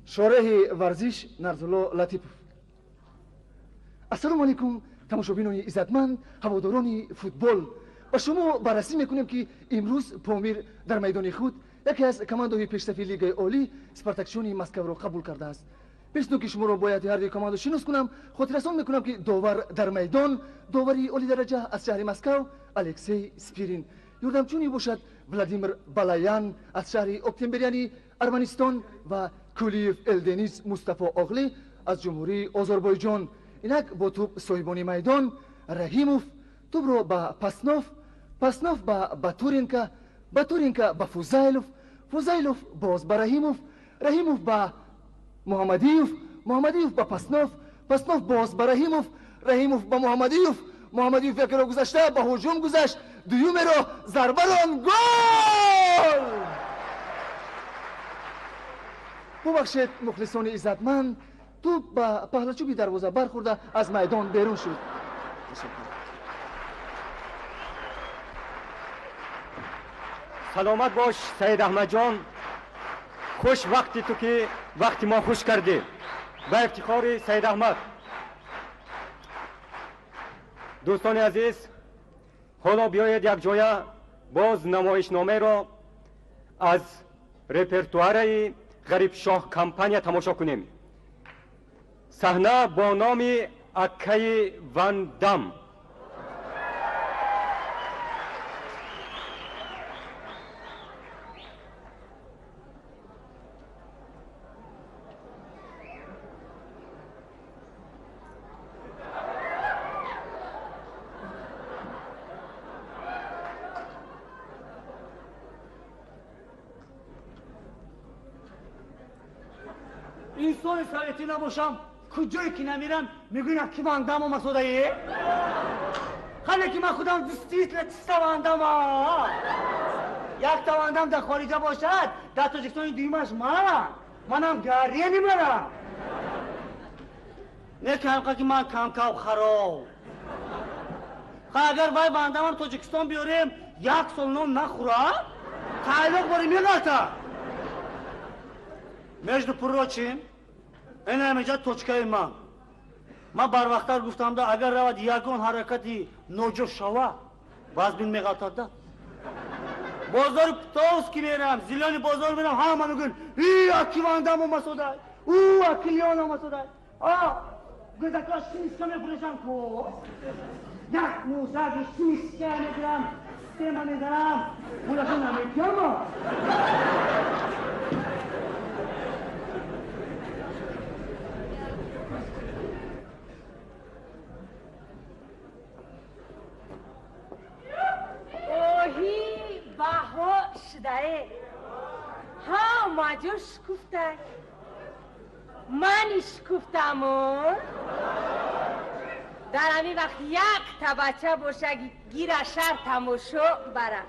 Шореҳи варзиш Нарзулло Латипов. Ассалому алайкум, тамошобинони иззатманд, ҳаводорони футбол. Ба шумо баррасӣ мекунем, ки имрӯз Помир дар майдони худ яке аз командаҳои пешсафи Лигаи Олӣ Спартакчиёни Москваро қабул кардааст. Пешно ки шуморо бояд ҳар дуи командо шинос кунам, хотиррасон мекунам, ки довар дар майдон довари олидараҷа аз шаҳри Москав Алексей Спирин, ёрдамчуни бошад Владимир Балаян аз шаҳри Октемберяни Арманистон ва Кулиев Элдениз Мустафо Оғлӣ аз Ҷумҳурии Озарбойҷон. Инак бо тӯб соҳибони майдон Раҳимов тӯбро ба Паснов, Паснов ба Батуренко, Батуренко ба Фузайлов, Фузайлов боз ба Раҳимов, Раҳимов ба Муҳаммадиев, Муҳаммадиев ба Паснов, Паснов боз ба Раҳимов, Раҳимов ба Муҳаммадиев, Муҳаммадиев якеро гузашта ба ҳуҷум гузашт. Дуюмеро зарбарон гол! Бубахшед, мухлисони иззатманд, тӯб ба паҳлачӯби дарвоза бархӯрда аз майдон берун шуд. Саломат бош, Саид Аҳмадҷон. Хуш вақти ту ки вақти мо хуш кардӣ. Ба ифтихори Саид Аҳмад. Дӯстони азиз, ҳоло биёед якҷоя боз намоишномаеро аз репертуараи Ғарибшоҳ компания тамошо кунем. Саҳна бо номи Аккаи Вандам. Инсони советӣ набошам, куҷое ки намерам, мегӯям аки Вандам омасодае. Хале ки ман худам действительно чиста Вандама. Якта Вандам дар хориҷа бошад, дар Тоҷикистони дуюмаш ман. Манам гарени мана. Не камқа ки ман камкав хароб. Ха агар вай Вандамам Тоҷикистон биёрем, як сол нон нахӯрад, тайлоқ бори меғалта. Между прочим, ин ҳамеҷа точкаи ман. Ман барвақттар гуфтам да, агар равад ягон ҳаракати ноҷо шава, вазбин меғалтад да. Бозори Птовски мерам, зелёный бозор мерам, ҳама мегӯянд, и аки Вандам омасодай, ӯ аки Леон омасодай. А, гӯзака шимиска мефурӯшам ко. Як мусаги шимиска мегирам, система мезанам, пулашо наметиҳам. Оҳи баҳо шудае, ҳама ҷо шукуфта, мани шукуфтаму дар ҳамин вақт як табача боша гира шаҳр тамошо бара.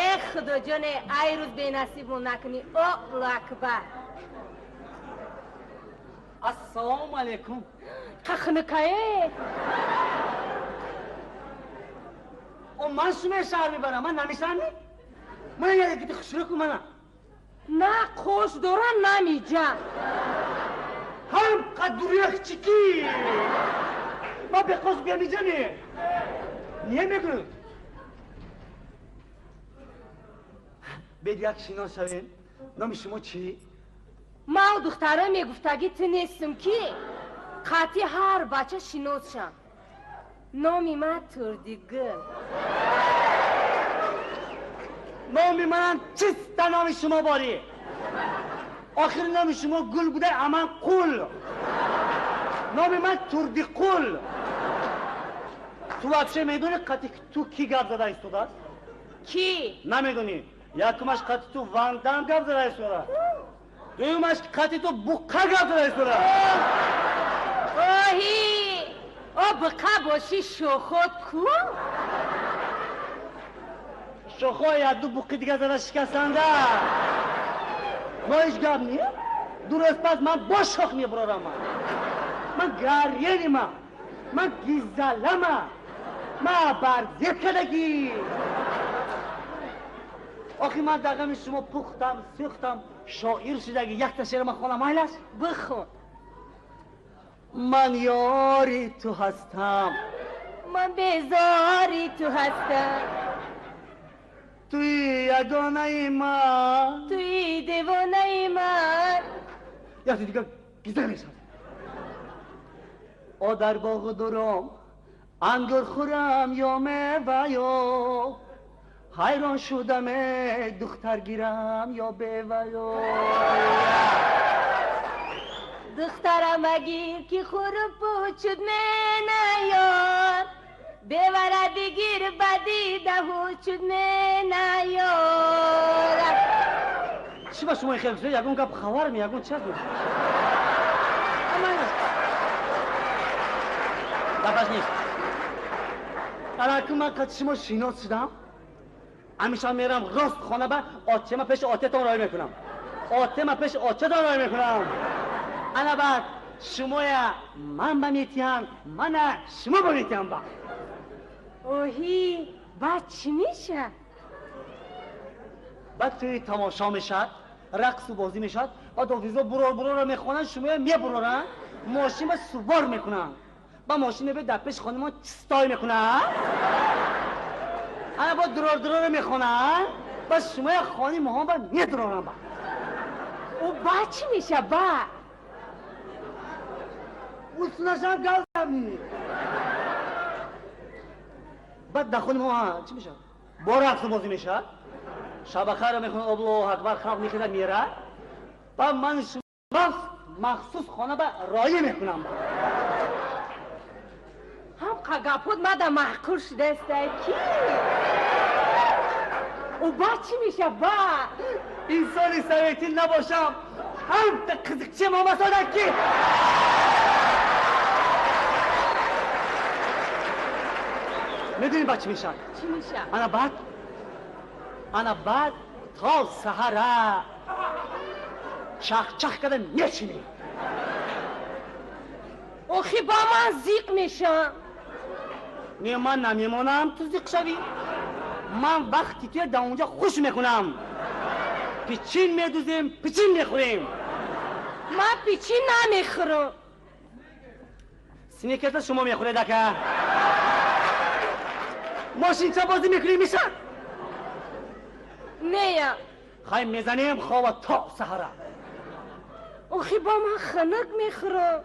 Э худоҷоне, ай рӯз бенасибмон накунӣ. Аллоҳу акбар. Ассалому алайкум. Қахнукае. О, ман шуме шаҳр мебарам, ман намешаҳрми? Ман яке ки хушрӯ ку мана. На қош дора, намиҷа. Ҳам қадуряхчики. Ман беқош биямиҷа не. Не мегӯ. Бед як шинос шавем. Номи шумо чӣ? Ман духтаро мегуфтагӣ ту нестам ки қатъи ҳар бача шинос шам. Номи ман Турдигул. Номи манам чиста номи шумо борӣ. Охир номи шумо гул буда, а ман қул. Номи ман Турдиқул. Ту вообще медонӣ қатъи ту кӣ гап зада истодааст? Кӣ? Намедонӣ. Якумаш қатъи ту Вандам гап зада истодааст. Дуюмаш қатъи ту Буққа гап зада истодааст. Оҳи! О буққа бошӣ шохот ку? Шохо як ду буққи дига зада шикастанда. Мо ҳеҷ гап не? Ду рӯз пас ман бо шох мебурорам. Ман гаренима, ман гизалама, ман барзет кардагӣ. Охи ман дар ғами шумо пухтам, сӯхтам, шоир шудагӣ. Якта шеър ман хонам майлаш? Бихон. Ман ёри ту ҳастам, ман безори ту ҳастам, туи ягонаи ман, туи девонаи ман. Якти дига гиза мешавад. О дар боғу дуром ангур хӯрам ё меваё, ҳайрон шудаме духтар гирам ё беваё. Духтарам агир ки хурпӯчуд менаёр, бевара бигир ба дидаҳучуд менаёр. Чӣ ба шумо хел шуда? Ягон гап хабар ми, ягон чи аст? Гапаш нест. Алаку ман қати шумо шинос шудам. Ҳамеша мерам рост хона ба отчема пеши отетон рой мекунам. Отема пеши отчетон рой мекунам. Ана баъд шумоя ман ба метиҳам, мана шумо ба метиҳам ба. Оҳи, баъд чӣ мешавад? Баъд тӯи тамошо мешавад, рақсу бозӣ мешавад, баъд офизо бурор бурорро мехонанд, шумоя мебуроранд, мошин ба сувор мекунанд. Ба мошин мебиёд дар пеши хонамон чистой мекунанд. Ана бо дурор дурорро мехонанд, ба шумоя хони моҳон ба медуроранд ба. О, баъд чӣ мешавад, баъд? Усунашам галзами. Баъд дар хони мо чӣ мешавад? Бо рақсу бозӣ мешавад. Шабакаро мехонад, Аллоҳу акбар, халқ мехезад, мерад. Баъд ман шумо махсус хона ба роя мекунам. Ҳам қагапот мада маъқул шудааст ки. О, баъд чӣ мешавад, баъд? Инсони советӣ набошам, ҳамта қизиқчиам омасода ки. Медонӣ баъд чӣ мешавад? Чӣ мешавад? Ана баъд, ана баъд то саҳара чахчах карда мечинем. Охи ба ман зиқ мешавам. Не, ман намемонам ту зиқ шавӣ. Ман вақти туя дар онҷо хуш мекунам. Пичин медузем, пичин мехӯрем. Ман пичин намехӯрам. Сникерса шумо мехӯред, ака. Мошинча бозӣ мекунем, мешавад? Нея. Хай мезанем хова то саҳара. Охи ба ман хунук мехӯрам.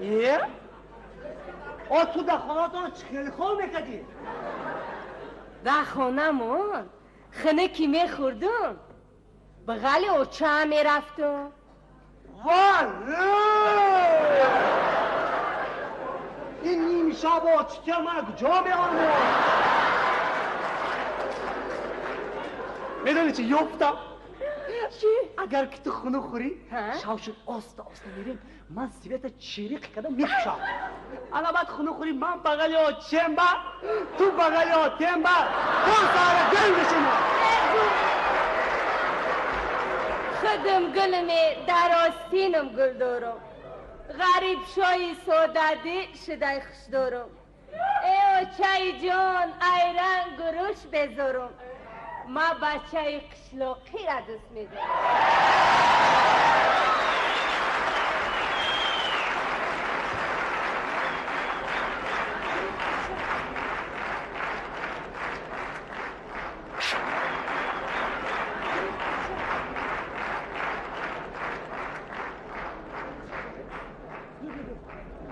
Е? О, ту дар хонаатон хеле хоб мекардӣ? Дар хонамон хунуки мехӯрдум, бағали очаам мерафтум. Вале! Ин нимшаб очитя мана куҷо меормо? Медонӣ чӣ ёфтам? Чӣ? Агар ки ту хунук хӯрӣ, шав шуд оста оста мерем, ман света чириқ карда мекушам. Ана баъд хунук хӯрӣ, ман бағали очем ба, ту бағали отем ба, то саҳара гул мешем. Худам гулме дар остинам гул дорам. Ғарибшоҳи содадил шудай хуш дорам. Э очаи ҷон, айран гуруш безорам. Ма бачаи қишлоқиро дӯст медорам.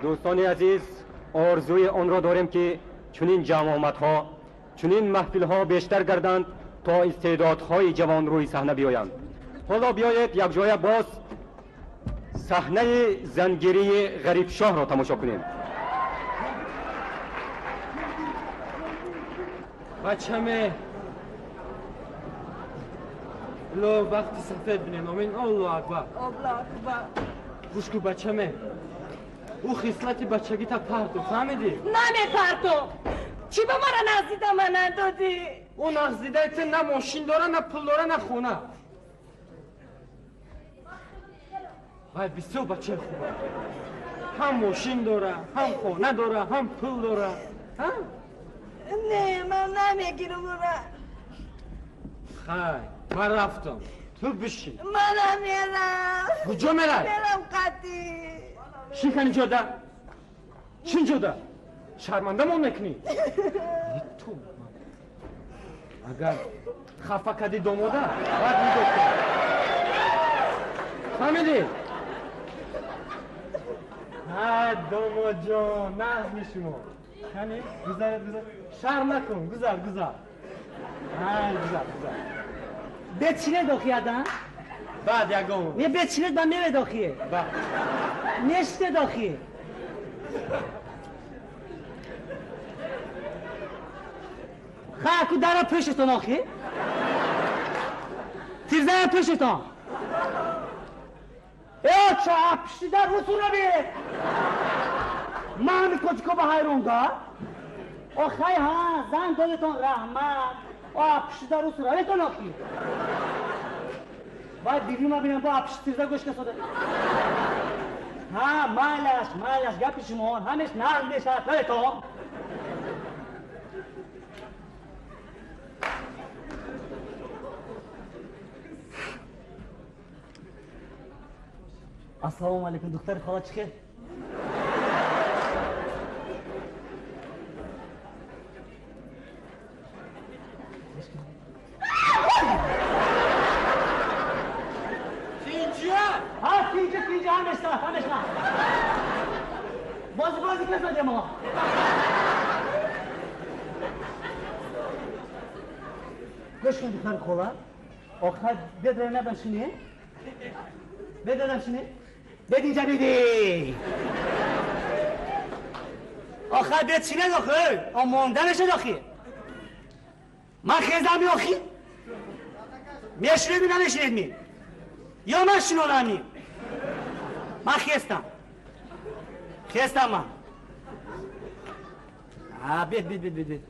Дӯстони азиз, орзуи онро дорем ки чунин ҷамъомадҳо, чунин маҳфилҳо бештар гарданд то истеъдодҳои ҷавон рӯи саҳна биёянд. Ҳоло биёед якҷоя боз саҳнаи зангирии Ғарибшоҳро тамошо кунем. Бачаме, ло вақти сафед бинем. Амин. Аллоҳу акбар. Аллоҳу акбар. Гӯш кун, бачаме, ӯ хислати бачагита парту, фаҳмидӣ? Намепарту. Чӣ ба мара наздида ман надодӣ? Ӯ наздидаи ту на мошин дора, на пул дора, на хона. Вай бисёр бачаи хуба. Ҳам мошин дора, ҳам хона дора, ҳам пул дора. Не, ман намегирам ура. Хай, ман рафтам. Ту бишин. Манам мерам. Куҷо мерай? Мерам қатӣ. Шикани ҷода. Чин ҷода. Шармандамон мекунӣ. Ту агар хафа кардӣ домода, баъд нигоҳ кун. Фаҳмидӣ? Ҳа, домодҷон, нағзми шумо. Кани, гузаред, гузар. Шарм накун, гузар, гузар. Ҳа, гузар, гузар. Бечинед охи адам? Баъд ягон. Не, бечинед ба мевед охи. Баъд. Нешинед охи. Ха, ку дара пешетон охи. Тирзая пешетон. Э, оча, пишти дар русу равед. Ман тоҷико ба ҳайрон да. Охай ҳа, зан додетон раҳмат. Пишида рус раветон охи. Баъд биби ма бинам бо апшитирда гӯш касода. Ҳа, майлаш, майлаш, гапи шумоон ҳамеш нағз мешавад, раветон. Ассалому алайкум, духтари хола, чӣ хел? Тинҷия? Ҳа, тинҷа, тинҷа, ҳамеш саф, ҳамеш на. Бозӣ, бозӣ касодем мо. Гӯш кун, духтари хола. Охир бедра набам шине? Бедрадам шине? Бед инҷа биди. Охир бед шине охир. О монда мешад охир. Ман хезам ми охир? Мешунед ми намешунед ми? Ё ман шинонам ми? Ман хестам. Хестам ман. А, бед, бед, бед, бед, бед.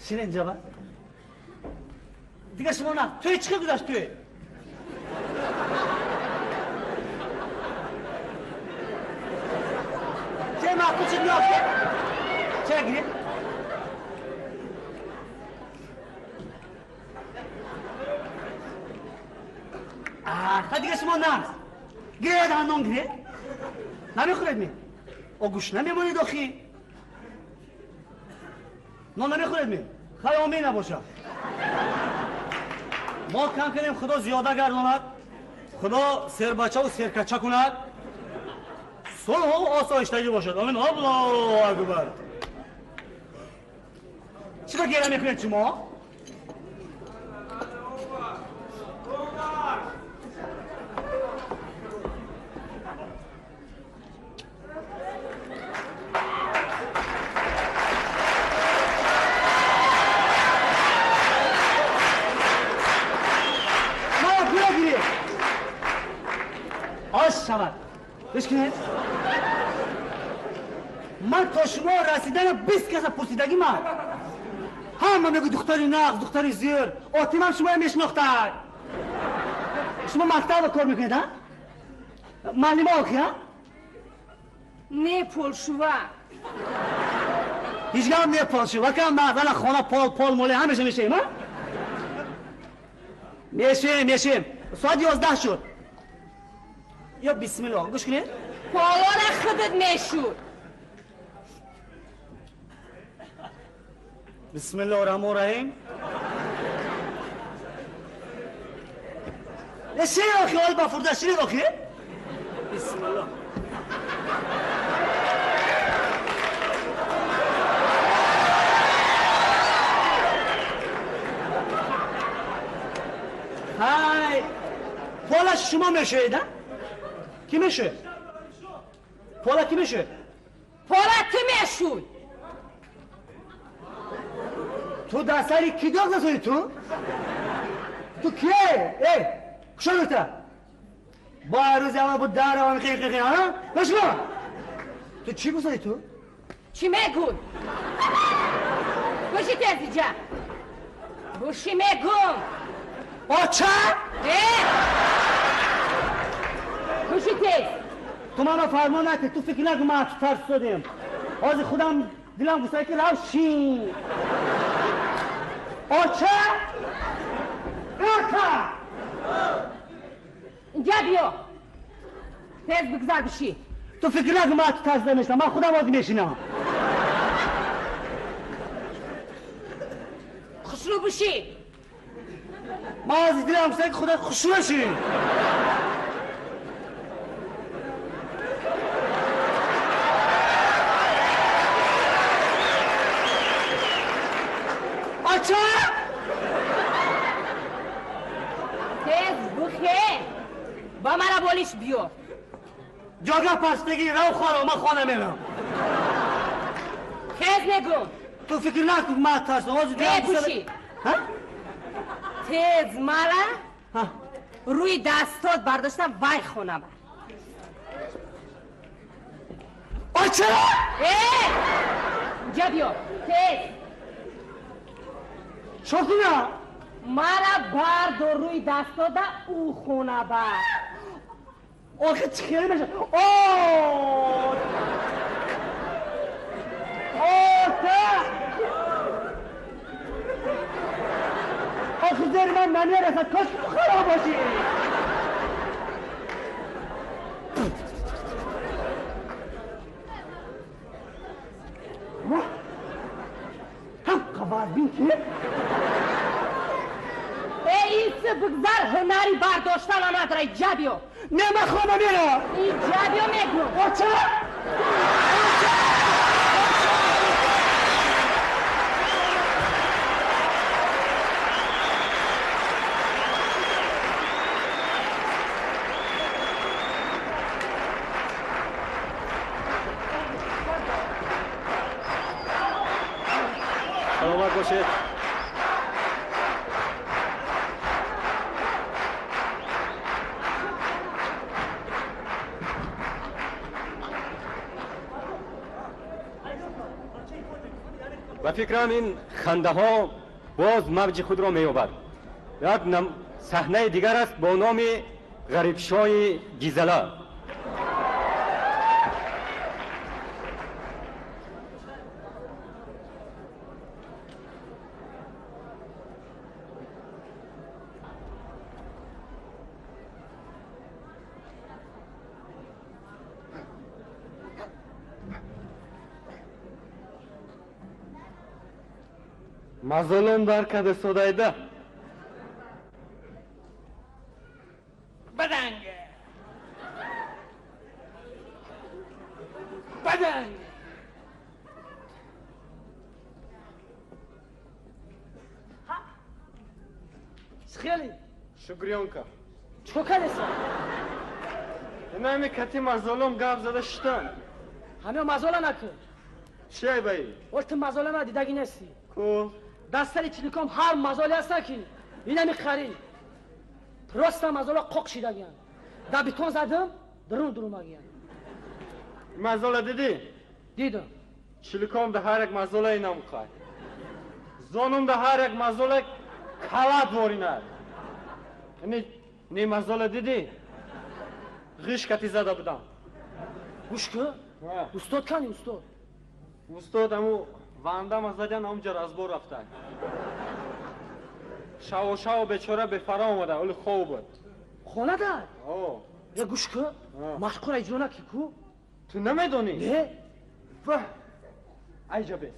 Шине инҷа ба. Дига шумо на. Туй чӣ гузашт туй? Чӣ маъқул шуд ми охир? Чӣ гиред? А, дига шумо нағз. Гиред ҳаннон гиред. Намехӯред ми? О гӯш намемонед охи? Нон намехӯред ми? Хай омин набошад. Мо кам кардем, Худо зиёда гардонад. Худо сербачаву серкача кунад. Сулҳу осоиштагӣ бошад. Омин. Аллоҳу акбар. Чӣ кор гира мекунед шумо? Ош шавад. Гӯш кунед. Ман то шумо расидана 20 каса пурсидагӣ ман. Ҳама мегӯ духтари нағз, духтари зӯр. Отимам шумоя мешинохтад. Шумо мактаба кор мекунед, а? Муаллима охи, а? Не полшува. Ҳеҷ гап не полшува. Кам мағзана хона пол пол моле ҳамеша мешавем, а? Мешавем, мешавем. Соат 11 шуд. Ё бисмиллоҳ, гӯш кунед. Полора худат мешуд. Бисмиллоҳ раҳмон раҳим. Шир охи, ҳол ба фурда шир охи. Бисмиллоҳ. Ҳай, пола шумо мешавед, а? Ки мешавед? Пола ки мешавед? Пола ту мешуд. Ту дар сари ки доғ насоди ту? Ту кие? Эй, кушо гуфта? Бо рӯзи аввал буд дар равам хе хе хе, а? Башко! Ту чӣ гуфтади ту? Чӣ мегӯй? Буши тез иҷа. Буши мегӯм. Оча? Э! Буши тез. Ту мана фармон накард, ту фикр накун ман ту тарс додем. Ҳозир худам дилам гуфта ки рав шин. Оча? Оча! Инҷа биё. Тез бигзар биши. Ту фикр накун ман ту тарс намешинам, ман худам ҳозир мешинам. Хушрӯ биши. Ман ҳозир дилам гуфта ки худо хушрӯ шин. Оча! Тез бухе. Ба мара болиш биё. Ҷога пастагӣ рав хоро, ман хона мерам. Тез мегӯм. Ту фикр накун ман тарсам. Ҳозир дилам гуфта- Мепӯшӣ. Ҳа? Тез мара Ҳа. рӯи дастот бардошта вай хона бар. Оча! Э! Инҷа биё, тез. Чо кунам? Мара бардор рӯи дастода ӯ хона бар. Охи чӣ хеле меша? О! Ота! Охи зери ман намерасад, кош ту хароб бошӣ. Ҳам қаварбин ки? Э, инси бигзар, ҳунари бардоштана надора. Иҷа биё. Не, ман хона мерам. Иҷа биё, мегӯм. Оча! Саломат бошед. Ба фикрам, ин хандаҳо боз мавҷи худро меёбад. Як саҳнаи дигар аст бо номи Ғарибшоҳи Гизала. Мазолом дар када содайда. Баданг! Баданг! Хеле. Шукрёнка. Чикор кардеса? Инами кати мазолом гап зада шитам. Ҳамео мазола накун. Чи айбаи? Ол ту мазола ма дидаги нести. Ку? Дар сари чиликом ҳар мазоле ҳаста ки инами қарӣ. Просто мазола қоқ шидагиян. Дар бетон задам, дурун дурумагиян. Мазола дидӣ? Дидам. Чиликом да ҳар як мазола инам қай. Зонум да ҳар як мазола калат воринад. Не, не, мазола дидӣ? Ғиш кати зада будам. Гӯш кун. Устод кани, устод? Устод аму вандама задян, амуҷа разбор рафта. Шаво шаво бечора бефара омада, оли хов буд. Хона дар? О. Е, гӯш кун. Машқора иҷро наки ку? Ту намедонӣ? Не. Ваҳ! Айҷа бес.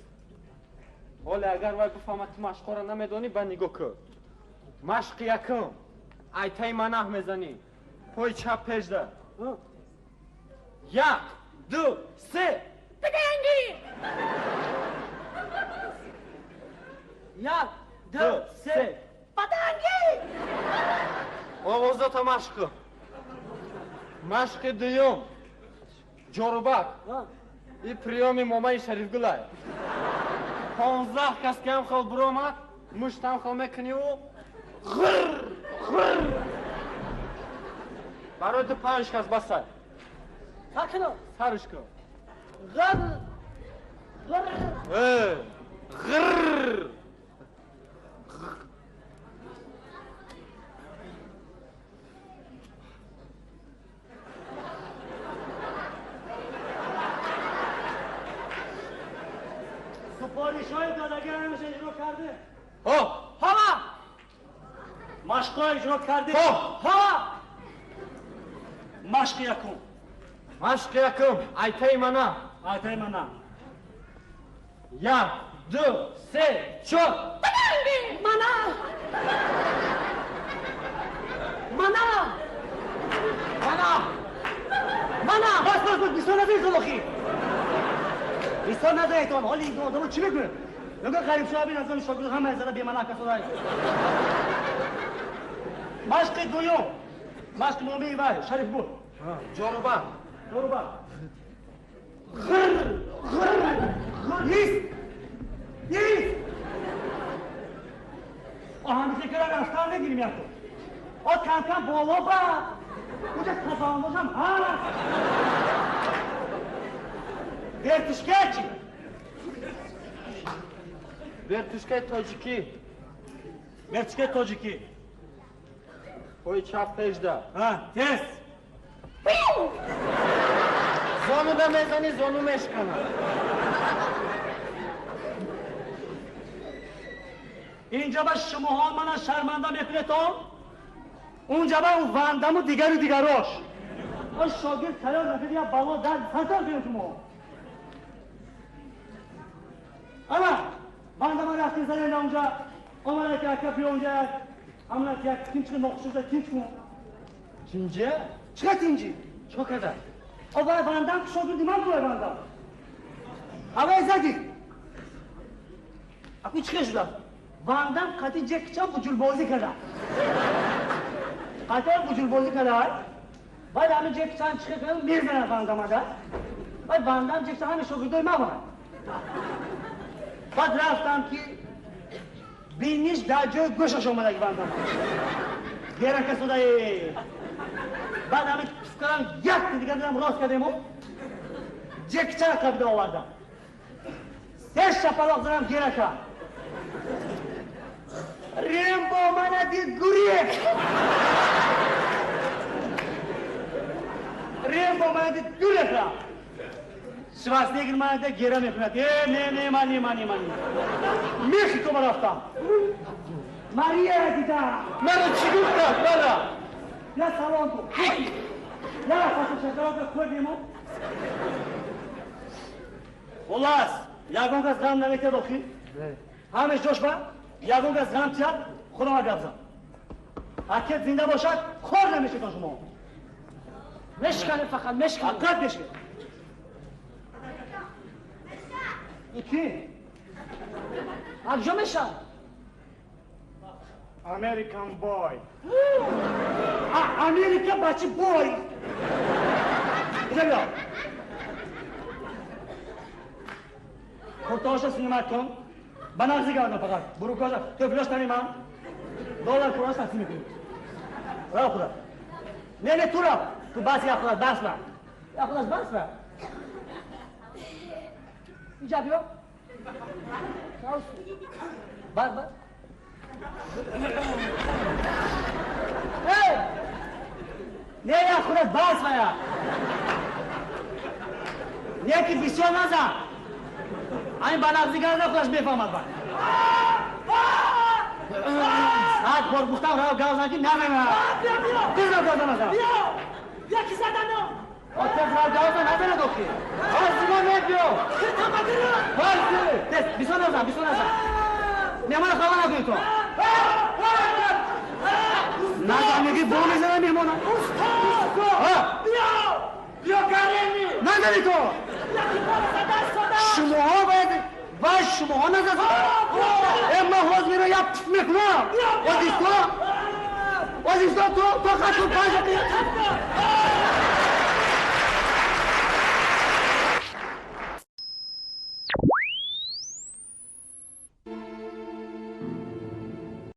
Ҳоле агар вай бифаҳмад ту машқора намедонӣ, ба нигоҳ кун. Машқи якум. Айтаи манаҳ мезанӣ. Пои чап пешда. Як, ду, се. Баданги! Як, ду, се. Баданги! Овоздота машқи. Машқи дуюм. Ҷорубак. И приёми момаи Шарифгулай. 15 кас ки ҳам хел биромад, муштам хел мекуниву ғир ғир. Барои ту панҷ кас басай. Сар кунам. Сарш кун. Ғир ғир. Э, ғир. Супоришҳои додагӣ ҳамаша иҷро карде? Ҳо. Ҳама. Машқҳо иҷро карде? Ҳо. Ҳама. Машқи якум. Машқи якум. Айтаи мана. Айтаи мана. Як, ду, се, чор. Мана! Мана! Мана! Мана! Бас, бас, бас, бисёр назанед, охи. Бисёр назанед, ҳоли ин одамо чӣ мекунад? Нигоҳ, Ғарибшоҳ бин, аз он шогирд ҳама зада бемана касодай. Машқи дуюм. Машқи номии вай, Шариф буд. Ҷорубак. Ҷорубак. Ғир, ғир, ғир. Ист! Ист! Оҳанги кара рафтан мегирим якто. О, кам-кам боло ба. Уҷа сабандозам ҳаст. Вертушка чӣ? Вертушкаи тоҷикӣ. Вертушкаи тоҷикӣ. Пои чап пежда. Тез. Зонуда мезанӣ, зону мешканад. Инҷа ба шумоҳо мана шарманда мекунед то? Унҷа ба он вандаму дигару дигарош. О шогирд тайёр накард, я бало дар сатар кунед шумо. Ана, вандама рафтем задем унҷа. Омада ки ака биё унҷа як ҳамна як тинч ноқшуда тинч кун. Тинҷа? Чӣ тинҷи? Чо када? Овай вандам шогирди ман буай вандам. Ҳавай задӣ. Аку чӣ шуда? Вандам қати ҷекча буҷулбозӣ карда. Қатор буҷулбозӣ карда. Баъд ҳамин ҷекчан чӣ кардам мезанад вандамада. Баъд вандам ҷекча ҳамин шогирдои ман бошад. Баъд рафтам ки биниш дар ҷои гӯшаш омадаги вандам. Гера касудаи. Баъд ҳамин пифкарам як дигар дидам рост кардему ҷекча қабида овардам. Се шапалоқ задам герака. Рембо мана дид гурек. Рембо мана дид гурек рафт. Шварценеггер мана дид гера мекунад. Э, не, не, ман, не, ман, не, ман. Мехико рафтам. Мария дидам. Мара чӣ гуфтад, мара? Я салом гуфт. Я фасл шакарока хӯрдему. Хулас, ягон кас ғам наметиҳад охир. Ҳамеш ҷош ба ягон кас ғам тиҳад, худома гап зан. Ҳаркет зинда бошад, хор намешед шумо. Мешкане фақат, мешкане. Фақат мешкане. Ики? Акҷо мешавад? American boy. Америка бачи boy. Инҷа биё. Куртаҳоша синимат кун. Ба нағзи гардон фақат. Бурукоша, тӯфилош танимам. Доллар пулаш тақсим мекунем. Рав худат. Не, не, ту рав. Ту бас як худат, бас ра. Як худаш бас ра. Инҷа биё. Бар, бар. Эй! Не, як худат бас ра. Не ки бисёр назан. Ҳамин ба нағзи гардон худаш мефаҳмад ба. Сад бор гуфтам рав гав зан ки намена. Биё, гав зан назан. Биё. Яки заданам. Отец рав гав зан назанад охир. Фарзи ма мебиё. Фарзи. Тез, бисёр назан, бисёр назан. Меҳмонро хафа накунед то. Назан мегӣ бо мезанам меҳмона. Устод! Биё! Биё гареми. Назани то. Яки бор задан сода. Шумоҳо бояд ва шумоҳо назан. Э, ман ҳоз мерам як пф мекунам. Оз исто. Оз исто ту то хату панҷ дақиқа.